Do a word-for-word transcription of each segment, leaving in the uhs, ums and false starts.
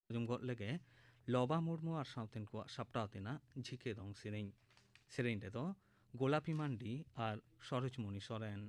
ᱟᱸᱡᱚᱢ ᱜᱚᱫ ᱞᱮᱜᱮ ᱞᱚᱵᱟ ᱢᱩᱨᱢᱩ ᱟᱨ ᱥᱟᱶᱛᱮᱱ ᱠᱚᱣᱟᱜ ᱥᱟᱯᱲᱟᱣ ᱛᱮᱱᱟᱜ ᱡᱷᱤᱠᱮ ᱫᱚᱝ ᱥᱮᱨᱮᱧ᱾ ᱥᱮᱨᱮᱧ ᱨᱮᱫᱚ ᱜᱳᱞᱟᱯᱤ ᱢᱟᱱᱰᱤ ᱟᱨ ᱥᱚᱨᱳᱡᱽᱢᱚᱱᱤ ᱥᱚᱨᱮᱱ᱾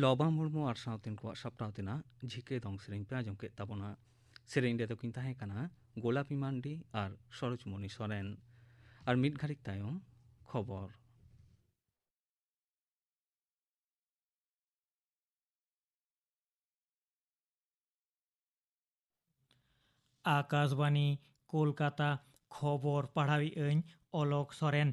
ᱞᱚᱵᱟᱢ ᱦᱚᱲᱢᱚ ᱟᱨ ᱥᱟᱶᱛᱮᱱ ᱠᱚᱣᱟᱜ ᱥᱟᱯᱲᱟᱣ ᱛᱮᱱᱟᱜ ᱡᱷᱤᱠᱮ ᱫᱚᱝ ᱥᱮᱨᱮᱧ ᱯᱮ ᱟᱸᱡᱚᱢ ᱠᱮᱫ ᱛᱟᱵᱚᱱᱟ᱾ ᱥᱮᱨᱮᱧ ᱨᱮᱫᱚ ᱠᱤᱱ ᱛᱟᱦᱮᱸ ᱠᱟᱱᱟ ᱜᱳᱞᱟᱯᱤ ᱢᱟᱱᱰᱤ ᱟᱨ ᱥᱚᱨᱳᱡᱽᱢᱚᱱᱤ ᱥᱚᱨᱮᱱ᱾ ᱟᱨ ᱢᱤᱫ ᱜᱷᱟᱹᱲᱤᱡ ᱛᱟᱭᱚᱢ ᱠᱷᱚᱵᱚᱨ᱾ ᱟᱠᱟᱥᱵᱟᱱᱤ, ᱠᱳᱞᱠᱟᱛᱟ᱾ ᱠᱷᱚᱵᱚᱨ ᱯᱟᱲᱦᱟᱣᱤᱡ ᱟᱹᱧ ᱚᱞᱚᱠ ᱥᱚᱨᱮᱱ᱾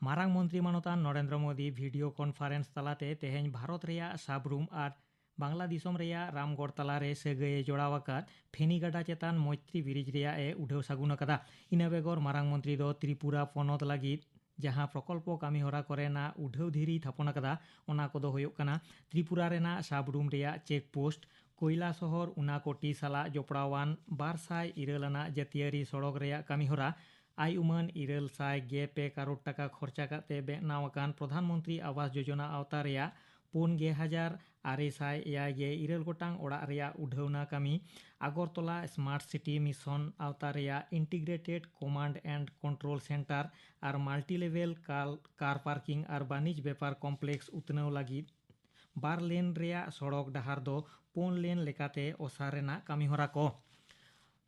ᱢᱟᱨᱟᱝ ᱢᱚᱱᱛᱨᱤ ᱢᱟᱱᱚᱛᱟᱱ ᱱᱚᱨᱮᱱᱫᱨᱚ ᱢᱳᱫᱤ ᱵᱷᱤᱰᱤᱭᱳ ᱠᱚᱱᱯᱷᱟᱨᱮᱱᱥ ᱛᱟᱞᱟᱛᱮ ᱛᱮᱦᱮᱧ ᱵᱷᱟᱨᱚᱛ ᱨᱮᱭᱟᱜ ᱥᱟᱵᱨᱩᱢ ᱟᱨ ᱵᱟᱝᱞᱟ ᱫᱤᱥᱚᱢ ᱨᱮᱭᱟᱜ ᱨᱟᱢᱜᱚᱲ ᱛᱟᱞᱟᱨᱮ ᱥᱟᱹᱜᱟᱹᱭ ᱮ ᱡᱚᱲᱟᱣ ᱟᱠᱟᱫ ᱯᱷᱮᱱᱤ ᱜᱟᱰᱟ ᱪᱮᱛᱟᱱ ᱢᱚᱭᱛᱨᱤ ᱵᱨᱤᱡᱽ ᱨᱮᱭᱟᱜ ᱮ ᱩᱰᱷᱟᱹᱣ ᱥᱟᱹᱜᱩᱱ ᱟᱠᱟᱫᱟ᱾ ᱤᱱᱟᱹ ᱵᱮᱜᱚᱨ ᱢᱟᱨᱟᱝ ᱢᱚᱱᱛᱨᱤ ᱫᱚ ᱛᱨᱤᱯᱩᱨᱟ ᱯᱚᱱᱚᱛ ᱞᱟᱹᱜᱤᱫ ᱡᱟᱦᱟᱸ ᱯᱨᱚᱠᱚᱞᱯᱚ ᱠᱟᱹᱢᱤᱦᱚᱨᱟ ᱠᱚᱨᱮᱱᱟᱜ ᱩᱰᱷᱟᱹᱣ ᱫᱷᱤᱨᱤᱭ ᱛᱷᱟᱯᱚᱱ ᱟᱠᱟᱫᱟ, ᱚᱱᱟ ᱠᱚᱫᱚ ᱦᱩᱭᱩᱜ ᱠᱟᱱᱟ ᱛᱨᱤᱯᱩᱨᱟ ᱨᱮᱱᱟᱜ ᱥᱟᱵᱨᱩᱢ ᱨᱮᱭᱟᱜ ᱪᱮᱠ ᱯᱳᱥᱴ, ᱠᱳᱭᱞᱟ ᱥᱚᱦᱚᱨ ᱩᱱᱟᱠᱳᱴᱤ ᱥᱟᱞᱟᱜ ᱡᱚᱯᱲᱟᱣᱟᱱ ᱵᱟᱨ ᱥᱟᱭ ᱤᱨᱟᱹᱞ ᱟᱱᱟᱜ ᱡᱟᱹᱛᱤᱭᱟᱹᱨᱤ ᱥᱚᱲᱚᱠ ᱨᱮᱭᱟᱜ ᱠᱟᱹᱢᱤᱦᱚᱨᱟ, ᱟᱭ ᱩᱢᱟᱹᱱ ᱤᱨᱟᱹᱞ ᱥᱟᱭ ᱜᱮᱞ ᱯᱮ ᱠᱟᱨᱳᱲ ᱴᱟᱠᱟ ᱠᱷᱚᱨᱪᱟ ᱠᱟᱛᱮ ᱵᱮᱱᱟᱣ ᱟᱠᱟᱱ ᱯᱨᱚᱫᱷᱟᱱ ᱢᱚᱱᱛᱨᱤ ᱟᱵᱟᱥ ᱡᱳᱡᱚᱱᱟ ᱟᱣᱛᱟ ᱨᱮᱭᱟᱜ ᱯᱩᱱ ᱜᱮ ᱦᱟᱡᱟᱨ ᱟᱨᱮ ᱥᱟᱭ ᱮᱭᱟᱭ ᱜᱮ ᱤᱨᱟᱹᱞ ᱜᱚᱴᱟᱝ ᱚᱲᱟᱜ ᱨᱮᱭᱟᱜ ᱩᱰᱷᱟᱹᱣᱱᱟ ᱠᱟᱹᱢᱤ, ᱟᱜᱚᱨᱛᱚᱞᱟ ᱥᱢᱟᱨᱴ ᱥᱤᱴᱤ ᱢᱤᱥᱚᱱ ᱟᱣᱛᱟ ᱨᱮᱭᱟᱜ integrated command and control centre R multi ᱞᱮᱵᱮᱞ ᱠᱟᱨ, ᱠᱟᱨ ᱯᱟᱨᱠᱤᱝ ᱟᱨ ᱵᱟᱹᱱᱤᱡᱽ ᱵᱮᱯᱟᱨ ᱠᱚᱢᱯᱞᱮᱠᱥ ᱩᱛᱱᱟᱹᱣ ᱞᱟᱹᱜᱤᱫ ᱵᱟᱨ ᱞᱮᱱ ᱨᱮᱭᱟᱜ ᱥᱚᱲᱚᱠ ᱰᱟᱦᱟᱨ ᱫᱚ ᱯᱩᱱ ᱞᱮᱱ ᱞᱮᱠᱟᱛᱮ ᱚᱥᱟᱨ ᱨᱮᱱᱟᱜ ᱠᱟᱹᱢᱤᱦᱚᱨᱟ ᱠᱚ᱾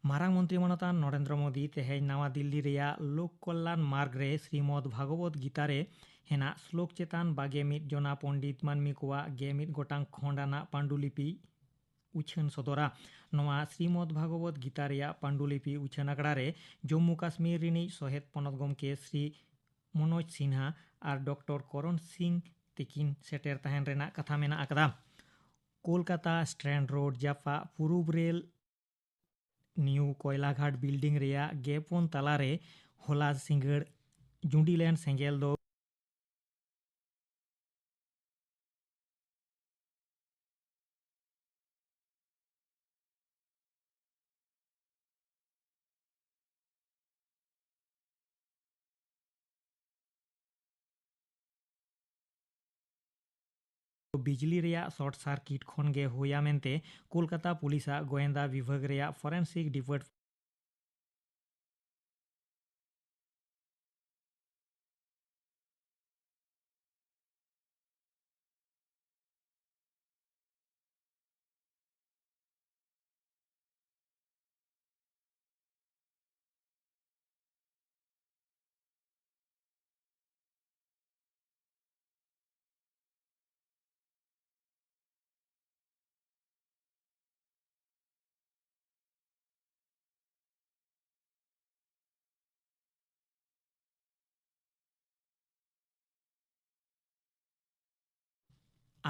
ᱢᱟᱨᱟᱝ ᱢᱚᱱᱛᱨᱤ ᱢᱟᱱᱚᱛᱟᱱ ᱱᱚᱨᱮᱱᱫᱨᱚ ᱢᱳᱫᱤ ᱛᱮᱦᱮᱧ ᱱᱟᱣᱟ ᱫᱤᱞᱞᱤ ᱨᱮᱭᱟᱜ ᱞᱳᱠ ᱠᱚᱞᱞᱟᱱ ᱢᱟᱨᱜᱽ ᱨᱮ ᱥᱨᱤᱢᱚᱫᱽ ᱵᱷᱟᱜᱚᱵᱚᱛ ᱜᱤᱛᱟ ᱨᱮ ᱦᱮᱱᱟᱜ ᱥᱞᱳᱠ ᱪᱮᱛᱟᱱ ᱵᱟᱜᱮ ᱢᱤᱫ ᱡᱚᱱᱟ ᱯᱚᱱᱰᱤᱛ ᱢᱟᱹᱱᱢᱤ ᱠᱚᱣᱟᱜ ᱜᱮ ᱢᱤᱫ ᱜᱚᱴᱟᱝ ᱠᱷᱚᱸᱰ ᱟᱱᱟᱜ ᱯᱟᱱᱰᱩᱞᱤᱯᱤ ᱩᱪᱷᱟᱹᱱ ᱥᱚᱫᱚᱨᱟ᱾ ᱱᱚᱣᱟ ᱥᱨᱤᱢᱚᱫᱽ ᱵᱷᱟᱜᱚᱵᱚᱛ ᱜᱤᱛᱟ ᱨᱮᱭᱟᱜ ᱯᱟᱱᱰᱩᱞᱤᱯᱤ ᱩᱪᱷᱟᱹᱱ ᱟᱠᱷᱲᱟ ᱨᱮ ᱡᱚᱢᱢᱩ ᱠᱟᱥᱢᱤᱨ ᱨᱤᱱᱤᱡ ᱥᱚᱦᱮᱫ ᱯᱚᱱᱚᱛ ᱜᱚᱢᱠᱮ ᱥᱨᱤ ᱢᱚᱱᱳᱡᱽ ᱥᱤᱱᱦᱟ ᱟᱨ ᱰᱚᱠᱴᱚᱨ ᱠᱚᱨᱚᱱ ᱥᱤᱝ ᱛᱤᱠᱤᱱ ᱥᱮᱴᱮᱨ ᱛᱟᱦᱮᱱ ᱨᱮᱱᱟᱜ ᱠᱟᱛᱷᱟ ᱢᱮᱱᱟᱜ ᱟᱠᱟᱫᱟ᱾ ᱠᱳᱞᱠᱟᱛᱟ ᱥᱴᱨᱮᱱᱰ ᱨᱳᱰ ᱡᱟᱯᱟᱜ ᱯᱩᱨᱩᱵ ᱨᱮᱞ ᱱᱤᱭᱩ ᱠᱚᱭᱞᱟᱜᱷᱟᱴ ᱵᱤᱞᱰᱤᱝ ᱨᱮᱭᱟᱜ ᱜᱮ ᱯᱩᱱ ᱛᱟᱞᱟ ᱨᱮ ᱦᱚᱞᱟ ᱥᱤᱸᱜᱟᱹᱲ ᱡᱩᱸᱰᱤ ᱞᱮᱱ ᱥᱮᱸᱜᱮᱞ ᱫᱚ ᱵᱤᱡᱽᱞᱤ ᱨᱮᱭᱟᱜ ᱥᱚᱨᱴ ᱥᱟᱨᱠᱤᱴ ᱠᱷᱚᱱ ᱜᱮ ᱦᱩᱭᱟ ᱢᱮᱱᱛᱮ ᱠᱳᱞᱠᱟᱛᱟ ᱯᱩᱞᱤᱥᱟᱜ ᱜᱚᱭᱮᱱᱫᱟ ᱵᱤᱵᱷᱟᱜᱽ ᱨᱮᱭᱟᱜ ᱯᱷᱚᱨᱮᱱᱥᱤᱠ ᱰᱤᱯᱟᱨᱴ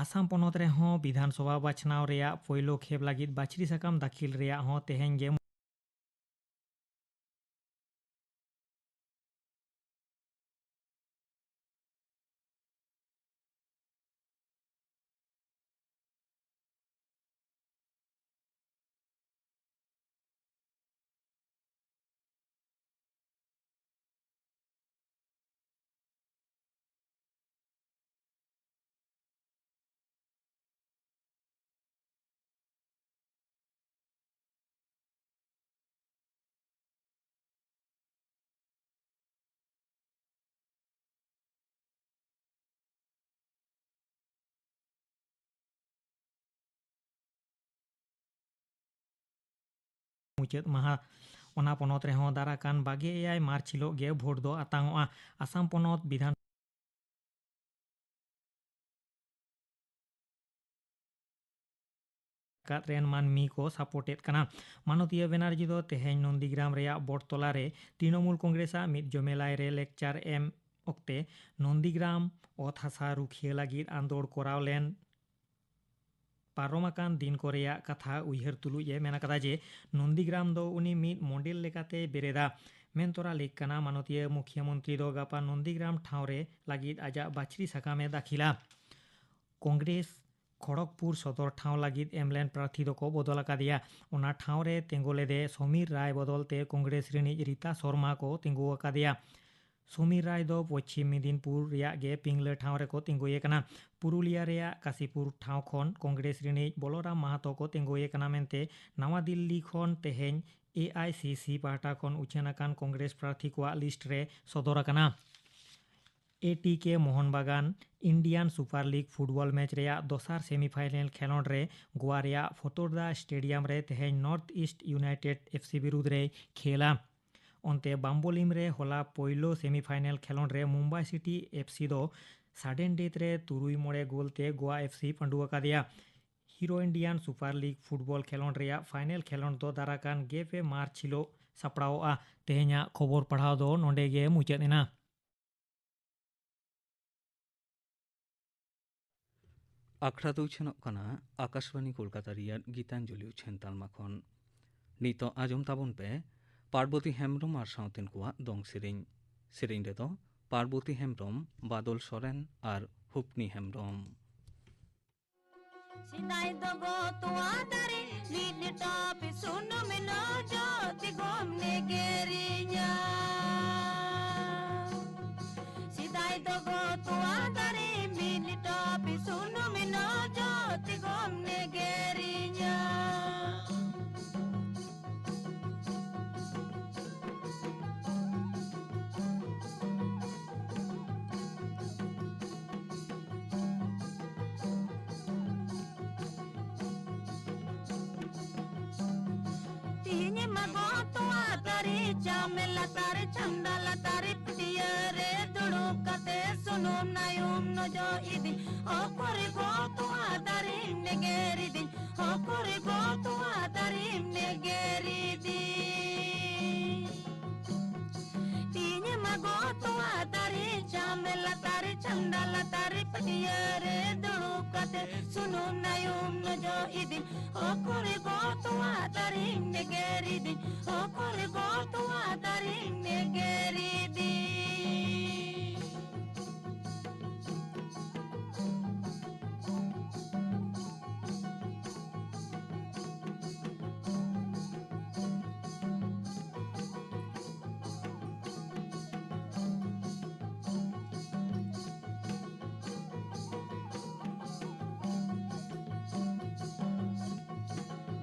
ᱟᱥᱟᱢ ᱯᱚᱱᱚᱛ ᱨᱮᱦᱚᱸ ᱵᱤᱫᱷᱟᱱ ᱥᱚᱵᱷᱟ ᱵᱟᱪᱷᱱᱟᱣ ᱨᱮᱭᱟᱜ ᱯᱳᱭᱞᱳ ᱠᱷᱮᱯ ᱞᱟᱹᱜᱤᱫ ᱵᱟᱹᱪᱷᱨᱤ ᱥᱟᱠᱟᱢ ᱫᱟᱹᱠᱷᱤᱞ ᱨᱮᱭᱟᱜ ᱦᱚᱸ ᱛᱮᱦᱮᱧ ᱜᱮ ᱢᱩᱪᱟᱹᱫ ᱢᱟᱦᱟ᱾ ᱚᱱᱟ ᱯᱚᱱᱚᱛ ᱨᱮᱦᱚᱸ ᱫᱟᱨᱟᱠᱟᱱ ᱵᱟᱜᱮ ᱮᱭᱟᱭ ᱢᱟᱨᱪ ᱦᱤᱞᱳᱜ ᱜᱮ ᱵᱷᱳᱴ ᱫᱚ ᱟᱛᱟᱝᱚᱜᱼᱟ᱾ ᱟᱥᱟᱢ ᱯᱚᱱᱚᱛ ᱵᱤᱫᱷᱟᱱ ᱠᱟᱫ ᱨᱮᱱ ᱢᱟᱹᱱᱢᱤ ᱠᱚ ᱥᱟᱯᱳᱨᱴ ᱮᱫ ᱠᱟᱱᱟ᱾ ᱢᱟᱱᱚᱛᱤᱭᱟᱹ ᱵᱮᱱᱟᱨᱡᱤ ᱫᱚ ᱛᱮᱦᱮᱧ ᱱᱚᱱᱫᱤᱜᱨᱟᱢ ᱨᱮᱭᱟᱜ ᱵᱚᱴᱛᱚᱞᱟ ᱨᱮ ᱛᱨᱤᱱᱚᱢᱩᱞ ᱠᱚᱝᱜᱨᱮᱥᱟᱜ ᱢᱤᱫ ᱡᱚᱢᱮᱞᱟᱭ ᱨᱮ ᱞᱮᱠᱪᱟᱨ ᱮᱢ ᱚᱠᱛᱮ ᱱᱚᱱᱫᱤᱜᱨᱟᱢ ᱚᱛ ᱦᱟᱥᱟ ᱨᱩᱠᱷᱤᱭᱟᱹ ᱞᱟᱹᱜᱤᱫ ᱟᱸᱫᱳᱲ ᱠᱚᱨᱟᱣ ᱞᱮᱱ ᱯᱟᱨᱚᱢ ᱟᱠᱟᱱ ᱫᱤᱱ ᱠᱚ ᱨᱮᱭᱟᱜ ᱠᱟᱛᱷᱟ ᱩᱭᱦᱟᱹᱨ ᱛᱩᱞᱩᱡ ᱮ ᱢᱮᱱ ᱟᱠᱟᱫᱟ ᱡᱮ ᱱᱚᱱᱫᱤᱜᱨᱟᱢ ᱫᱚ ᱩᱱᱤ ᱢᱤᱫ ᱢᱚᱰᱮᱞ ᱞᱮᱠᱟᱛᱮ ᱵᱮᱨᱮᱫᱟ᱾ ᱢᱮᱱ ᱛᱚᱨᱟ ᱞᱮᱠ ᱠᱟᱱᱟ, ᱢᱟᱱᱚᱛᱤᱭᱟᱹ ᱢᱩᱠᱷᱭᱟᱹ ᱢᱚᱱᱛᱨᱤ ᱫᱚ ᱜᱟᱯᱟ ᱱᱚᱱᱫᱤᱜᱨᱟᱢ ᱴᱷᱟᱶ ᱨᱮ ᱞᱟᱹᱜᱤᱫ ᱟᱡᱟᱜ ᱵᱟᱪᱷᱨᱤ ᱥᱟᱠᱟᱢ ᱮ ᱫᱟᱹᱠᱷᱤᱞᱟ᱾ ᱠᱚᱝᱜᱨᱮᱥ ᱠᱷᱚᱲᱚᱜᱽᱯᱩᱨ ᱥᱚᱫᱚᱨ ᱴᱷᱟᱶ ᱞᱟᱹᱜᱤᱫ ᱮᱢ ᱞᱮᱱ ᱯᱨᱟᱨᱛᱷᱤ ᱫᱚᱠᱚ ᱵᱚᱫᱚᱞ ᱟᱠᱟᱫᱮᱭᱟ᱾ ᱚᱱᱟ ᱴᱷᱟᱶ ᱨᱮ ᱛᱤᱸᱜᱩ ᱞᱮᱫᱮ ᱥᱚᱢᱤᱨ ᱨᱟᱭ ᱵᱚᱫᱚᱞ ᱛᱮ ᱠᱚᱝᱜᱨᱮᱥ ᱨᱤᱱᱤᱡ ᱨᱤᱛᱟ ᱥᱚᱨᱢᱟ ᱠᱚ ᱛᱤᱸᱜᱩ ᱟᱠᱟᱫᱮᱭᱟ᱾ ᱥᱚᱢᱤᱨ ᱨᱟᱭ ᱫᱚ ᱯᱚᱪᱷᱤᱢ ᱢᱮᱫᱤᱱᱯᱩᱨ ᱨᱮᱭᱟᱜ ᱜᱮ ᱯᱤᱝᱞᱟᱹ ᱴᱷᱟᱶ ᱨᱮᱠᱚ ᱛᱤᱸᱜᱩᱭᱮ ᱠᱟᱱᱟ᱾ ᱯᱩᱨᱩᱞᱤᱭᱟ ᱨᱮᱭᱟᱜ ᱠᱟᱥᱤᱯᱩᱨ ᱴᱷᱟᱶ ᱠᱷᱚᱱ ᱠᱚᱝᱜᱨᱮᱥ ᱨᱤᱱᱤᱡ ᱵᱚᱞᱚᱨᱟᱢ ᱢᱟᱦᱟᱛᱚ ᱠᱚ ᱛᱤᱸᱜᱩᱭᱮ ᱠᱟᱱᱟ ᱢᱮᱱᱛᱮ ᱱᱟᱣᱟ ᱫᱤᱞᱞᱤ ᱠᱷᱚᱱ ᱛᱮᱦᱮᱧ ᱮ ᱟᱭ ᱥᱤ ᱥᱤ ᱯᱟᱦᱴᱟ ᱠᱷᱚᱱ ᱩᱪᱷᱟᱹᱱ ᱟᱠᱟᱱ ᱠᱚᱝᱜᱨᱮᱥ ᱯᱨᱟᱨᱛᱷᱤ ᱠᱚᱣᱟᱜ ᱞᱤᱥᱴ ᱨᱮ ᱥᱚᱫᱚᱨ ᱟᱠᱟᱱᱟ᱾ ᱮ ᱴᱤ ᱠᱮ ᱢᱳᱦᱚᱱ ᱵᱟᱜᱟᱱ Indian super league football match ᱨᱮᱭᱟᱜ ᱫᱚᱥᱟᱨ ᱥᱮᱢᱤᱯᱷᱟᱭᱱᱮᱞ ᱠᱷᱮᱞᱚᱸᱰ ᱨᱮ ᱜᱳᱣᱟ ᱨᱮᱭᱟᱜ ᱯᱷᱚᱛᱳᱨᱫᱟ ᱥᱴᱮᱰᱤᱭᱟᱢ ᱨᱮ ᱛᱮᱦᱮᱧ north East United F C ᱵᱤᱨᱩᱫᱽ ᱨᱮᱭ ᱠᱷᱮᱞᱟ᱾ ᱚᱱᱛᱮ ᱵᱟᱢᱵᱚᱞᱤᱢ ᱨᱮ ᱦᱚᱞᱟ ᱯᱳᱭᱞᱳ ᱥᱮᱢᱤᱯᱷᱟᱭᱱᱮᱞ ᱠᱷᱮᱞᱚᱸᱰ ᱨᱮ ᱢᱩᱢᱵᱟᱭ ᱥᱤᱴᱤ ᱮᱯᱷ ᱥᱤ ᱫᱚ ᱥᱟᱰᱮᱱ ᱰᱮᱛᱷ ᱨᱮ ᱛᱩᱨᱩᱭ ᱢᱚᱬᱮ ᱜᱳᱞ ᱛᱮ ᱜᱳᱣᱟ ᱮᱯᱷ ᱥᱤ ᱯᱟᱹᱰᱩ ᱟᱠᱟᱫᱮᱭᱟ᱾ Hero Indian super league football ᱠᱷᱮᱞᱚᱸᱰ ᱨᱮᱭᱟᱜ ᱯᱷᱟᱭᱱᱮᱞ ᱠᱷᱮᱞᱚᱸᱰ ᱫᱚ ᱫᱟᱨᱟᱠᱟᱱ ᱜᱮᱞ ᱯᱮ ᱢᱟᱨᱪ ᱦᱤᱞᱳᱜ ᱥᱟᱯᱲᱟᱣᱚᱜᱼᱟ᱾ ᱛᱮᱦᱮᱧᱟᱜ ᱠᱷᱚᱵᱚᱨ ᱯᱟᱲᱦᱟᱣ ᱫᱚ ᱱᱚᱸᱰᱮ ᱜᱮ ᱢᱩᱪᱟᱹᱫ ᱮᱱᱟ᱾ ᱟᱠᱷᱲᱟ ᱫᱚ ᱩᱪᱷᱟᱹᱱᱚᱜ ᱠᱟᱱᱟ ᱟᱠᱟᱥᱵᱟᱱᱤ ᱠᱳᱞᱠᱟᱛᱟ ᱨᱮᱭᱟᱜ ᱜᱤᱛᱟᱧᱡᱚᱞᱤ ᱩᱪᱷᱟᱹᱱ ᱛᱟᱞᱢᱟ ᱠᱷᱚᱱ᱾ ᱱᱤᱛᱚᱜ ᱟᱸᱡᱚᱢ ᱛᱟᱵᱚᱱ ᱯᱮ ᱯᱟᱨᱵᱚᱛᱤ ᱦᱮᱢᱵᱽᱨᱚᱢ ᱟᱨ ᱥᱟᱶᱛᱮᱱ ᱠᱚᱣᱟᱜ ᱫᱚᱝ ᱥᱮᱨᱮᱧ᱾ ᱥᱮᱨᱮᱧ ᱨᱮᱫᱚ ᱯᱟᱨᱵᱚᱛᱤ ᱦᱮᱢᱵᱽᱨᱚᱢ, ᱵᱟᱫᱚᱞ ᱥᱚᱨᱮᱱ ᱟᱨ ᱦᱩᱯᱱᱤ ᱦᱮᱢᱵᱽᱨᱚᱢ᱾ ᱥᱮᱫᱟᱭ ᱫᱚ ᱜᱚ ᱛᱚᱣᱟ ᱫᱟᱨᱮ ᱢᱤᱫ ᱴᱟᱯ ᱥᱩᱱᱩᱢ ᱱᱚᱡᱚ ᱛᱮᱜᱚᱢ ᱱᱮᱜᱮᱨᱤᱧᱟ᱾ ᱥᱮᱫᱟᱭ ᱫᱚ ᱜᱚ ᱛᱚᱣᱟ ᱫᱟᱨᱮ ᱢᱤᱫ ᱴᱟᱯ ᱥᱩᱱᱩᱢ ᱱᱚᱡᱚ ᱛᱮᱜᱚᱢ ᱱᱮᱜᱮᱨᱤᱧᱟ᱾ ᱛᱤᱦᱤᱧ ᱢᱟ ᱜᱚ ᱛᱚᱣᱟ ᱫᱟᱨᱮ ᱪᱟᱢᱮ ᱞᱟᱛᱟᱨ ᱪᱷᱟᱢᱰᱟ ᱞᱟᱛᱟᱨ ᱯᱟᱹᱴᱭᱟᱹ ᱨᱮ ᱫᱩᱲᱩᱵ ᱠᱟᱛᱮ ᱥᱩᱱᱩᱢ ᱱᱟᱭᱩᱢ ᱱᱚᱡᱚ ᱤᱫᱤ᱾ ᱚᱠᱚᱨ ᱜᱚ ᱛᱚᱣᱟ ᱫᱟᱨᱮ ᱱᱮᱜᱮᱨ ᱤᱫᱤᱧ᱾ ᱦᱚᱠᱚᱨ ᱜᱚ ᱛᱚᱣᱟ ᱫᱟᱨᱮᱢ ᱱᱮᱜᱮᱨᱤᱫᱤᱧ᱾ ᱛᱤᱦᱤᱧ ᱢᱟ ᱜᱚ ᱛᱚᱣᱟ ᱫᱟᱨᱮ ᱪᱟᱢᱮ ᱞᱟᱛᱟᱨ ᱪᱷᱟᱢᱰᱟ ᱞᱟᱛᱟᱨ ᱯᱟᱹᱴᱭᱟᱹ ᱨᱮ ᱫᱩᱲᱩᱵ ᱠᱟᱛᱮ ᱥᱩᱱᱩᱢ ᱱᱟᱭᱩᱢ ᱱᱚᱡᱚ ᱤᱫᱤᱧ᱾ ᱦᱚᱠᱚᱨ ᱜᱚ ᱛᱚᱣᱟ ᱫᱟᱨᱮᱢ ᱱᱮᱜᱮᱨᱤᱫᱤᱧ᱾ ᱦᱚᱠᱚᱨ ᱜᱚ ᱛᱚᱣᱟ ᱫᱟᱨᱮᱢ ᱱᱮᱜᱮᱨᱤᱫᱤᱧ᱾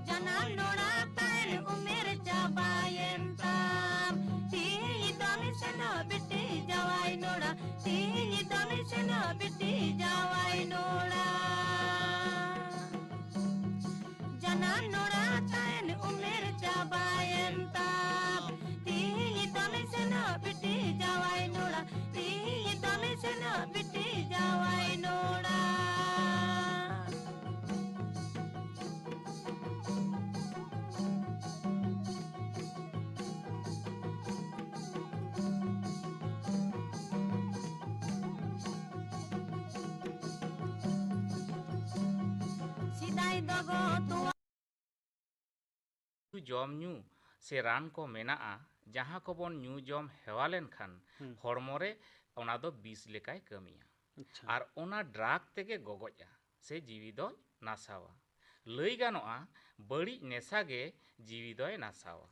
ᱡᱟᱱᱟᱢ ᱱᱚᱲᱟ ᱛᱟᱦᱮᱱ ᱩᱢᱮᱨ ᱪᱟᱵᱟᱭᱮᱱ ᱛᱟᱢ᱾ ᱛᱤᱦᱤᱧ ᱫᱚᱢ ᱥᱮᱱᱚᱜ ᱵᱤᱴᱤ ᱡᱟᱶᱟᱭ ᱱᱚᱲᱟ᱾ ᱛᱤᱦᱤᱧ ᱫᱚᱢ ᱥᱮᱱᱚᱜ ᱵᱤᱴᱤ ᱡᱟᱶᱟᱭ ᱱᱚᱲᱟ᱾ ᱡᱟᱱᱟᱢ ᱱᱚᱲᱟ ᱛᱟᱦᱮᱱ ᱩᱢᱮᱨ ᱪᱟᱵᱟᱭᱮᱱ ᱛᱟᱢ᱾ ᱛᱤᱦᱤᱧ ᱫᱚᱢ ᱥᱮᱱᱚᱜ ᱵᱤᱴᱤ ᱡᱟᱶᱟᱭ ᱱᱚᱲᱟ᱾ ᱛᱤᱦᱤᱧ ᱫᱚᱢ ᱥᱮᱱᱚᱜ ᱵᱤᱴᱤ ᱡᱟᱶᱟᱭ ᱱᱚᱲᱟ᱾ ᱡᱚᱢ ᱧᱩ ᱥᱮ ᱨᱟᱱ ᱠᱚ ᱢᱮᱱᱟᱜᱼᱟ, ᱡᱟᱦᱟᱸ ᱠᱚᱵᱚᱱ ᱧᱩ ᱡᱚᱢ ᱦᱮᱣᱟ ᱞᱮᱱᱠᱷᱟᱱ ᱦᱩᱸ᱾ ᱦᱚᱲᱢᱚ ᱨᱮ ᱚᱱᱟ ᱫᱚ ᱵᱤᱥ ᱞᱮᱠᱟᱭ ᱠᱟᱹᱢᱤᱭᱟ᱾ ᱟᱪᱪᱷᱟ᱾ ᱟᱨ ᱚᱱᱟ ᱰᱨᱟᱜᱽ ᱛᱮᱜᱮ ᱜᱚᱜᱚᱡᱼᱟ ᱥᱮ ᱡᱤᱣᱤ ᱫᱚᱭ ᱱᱟᱥᱟᱣᱟ᱾ ᱞᱟᱹᱭ ᱜᱟᱱᱚᱜᱼᱟ, ᱵᱟᱹᱲᱤᱡ ᱱᱮᱥᱟ ᱜᱮ ᱡᱤᱣᱤ ᱫᱚᱭ ᱱᱟᱥᱟᱣᱟ᱾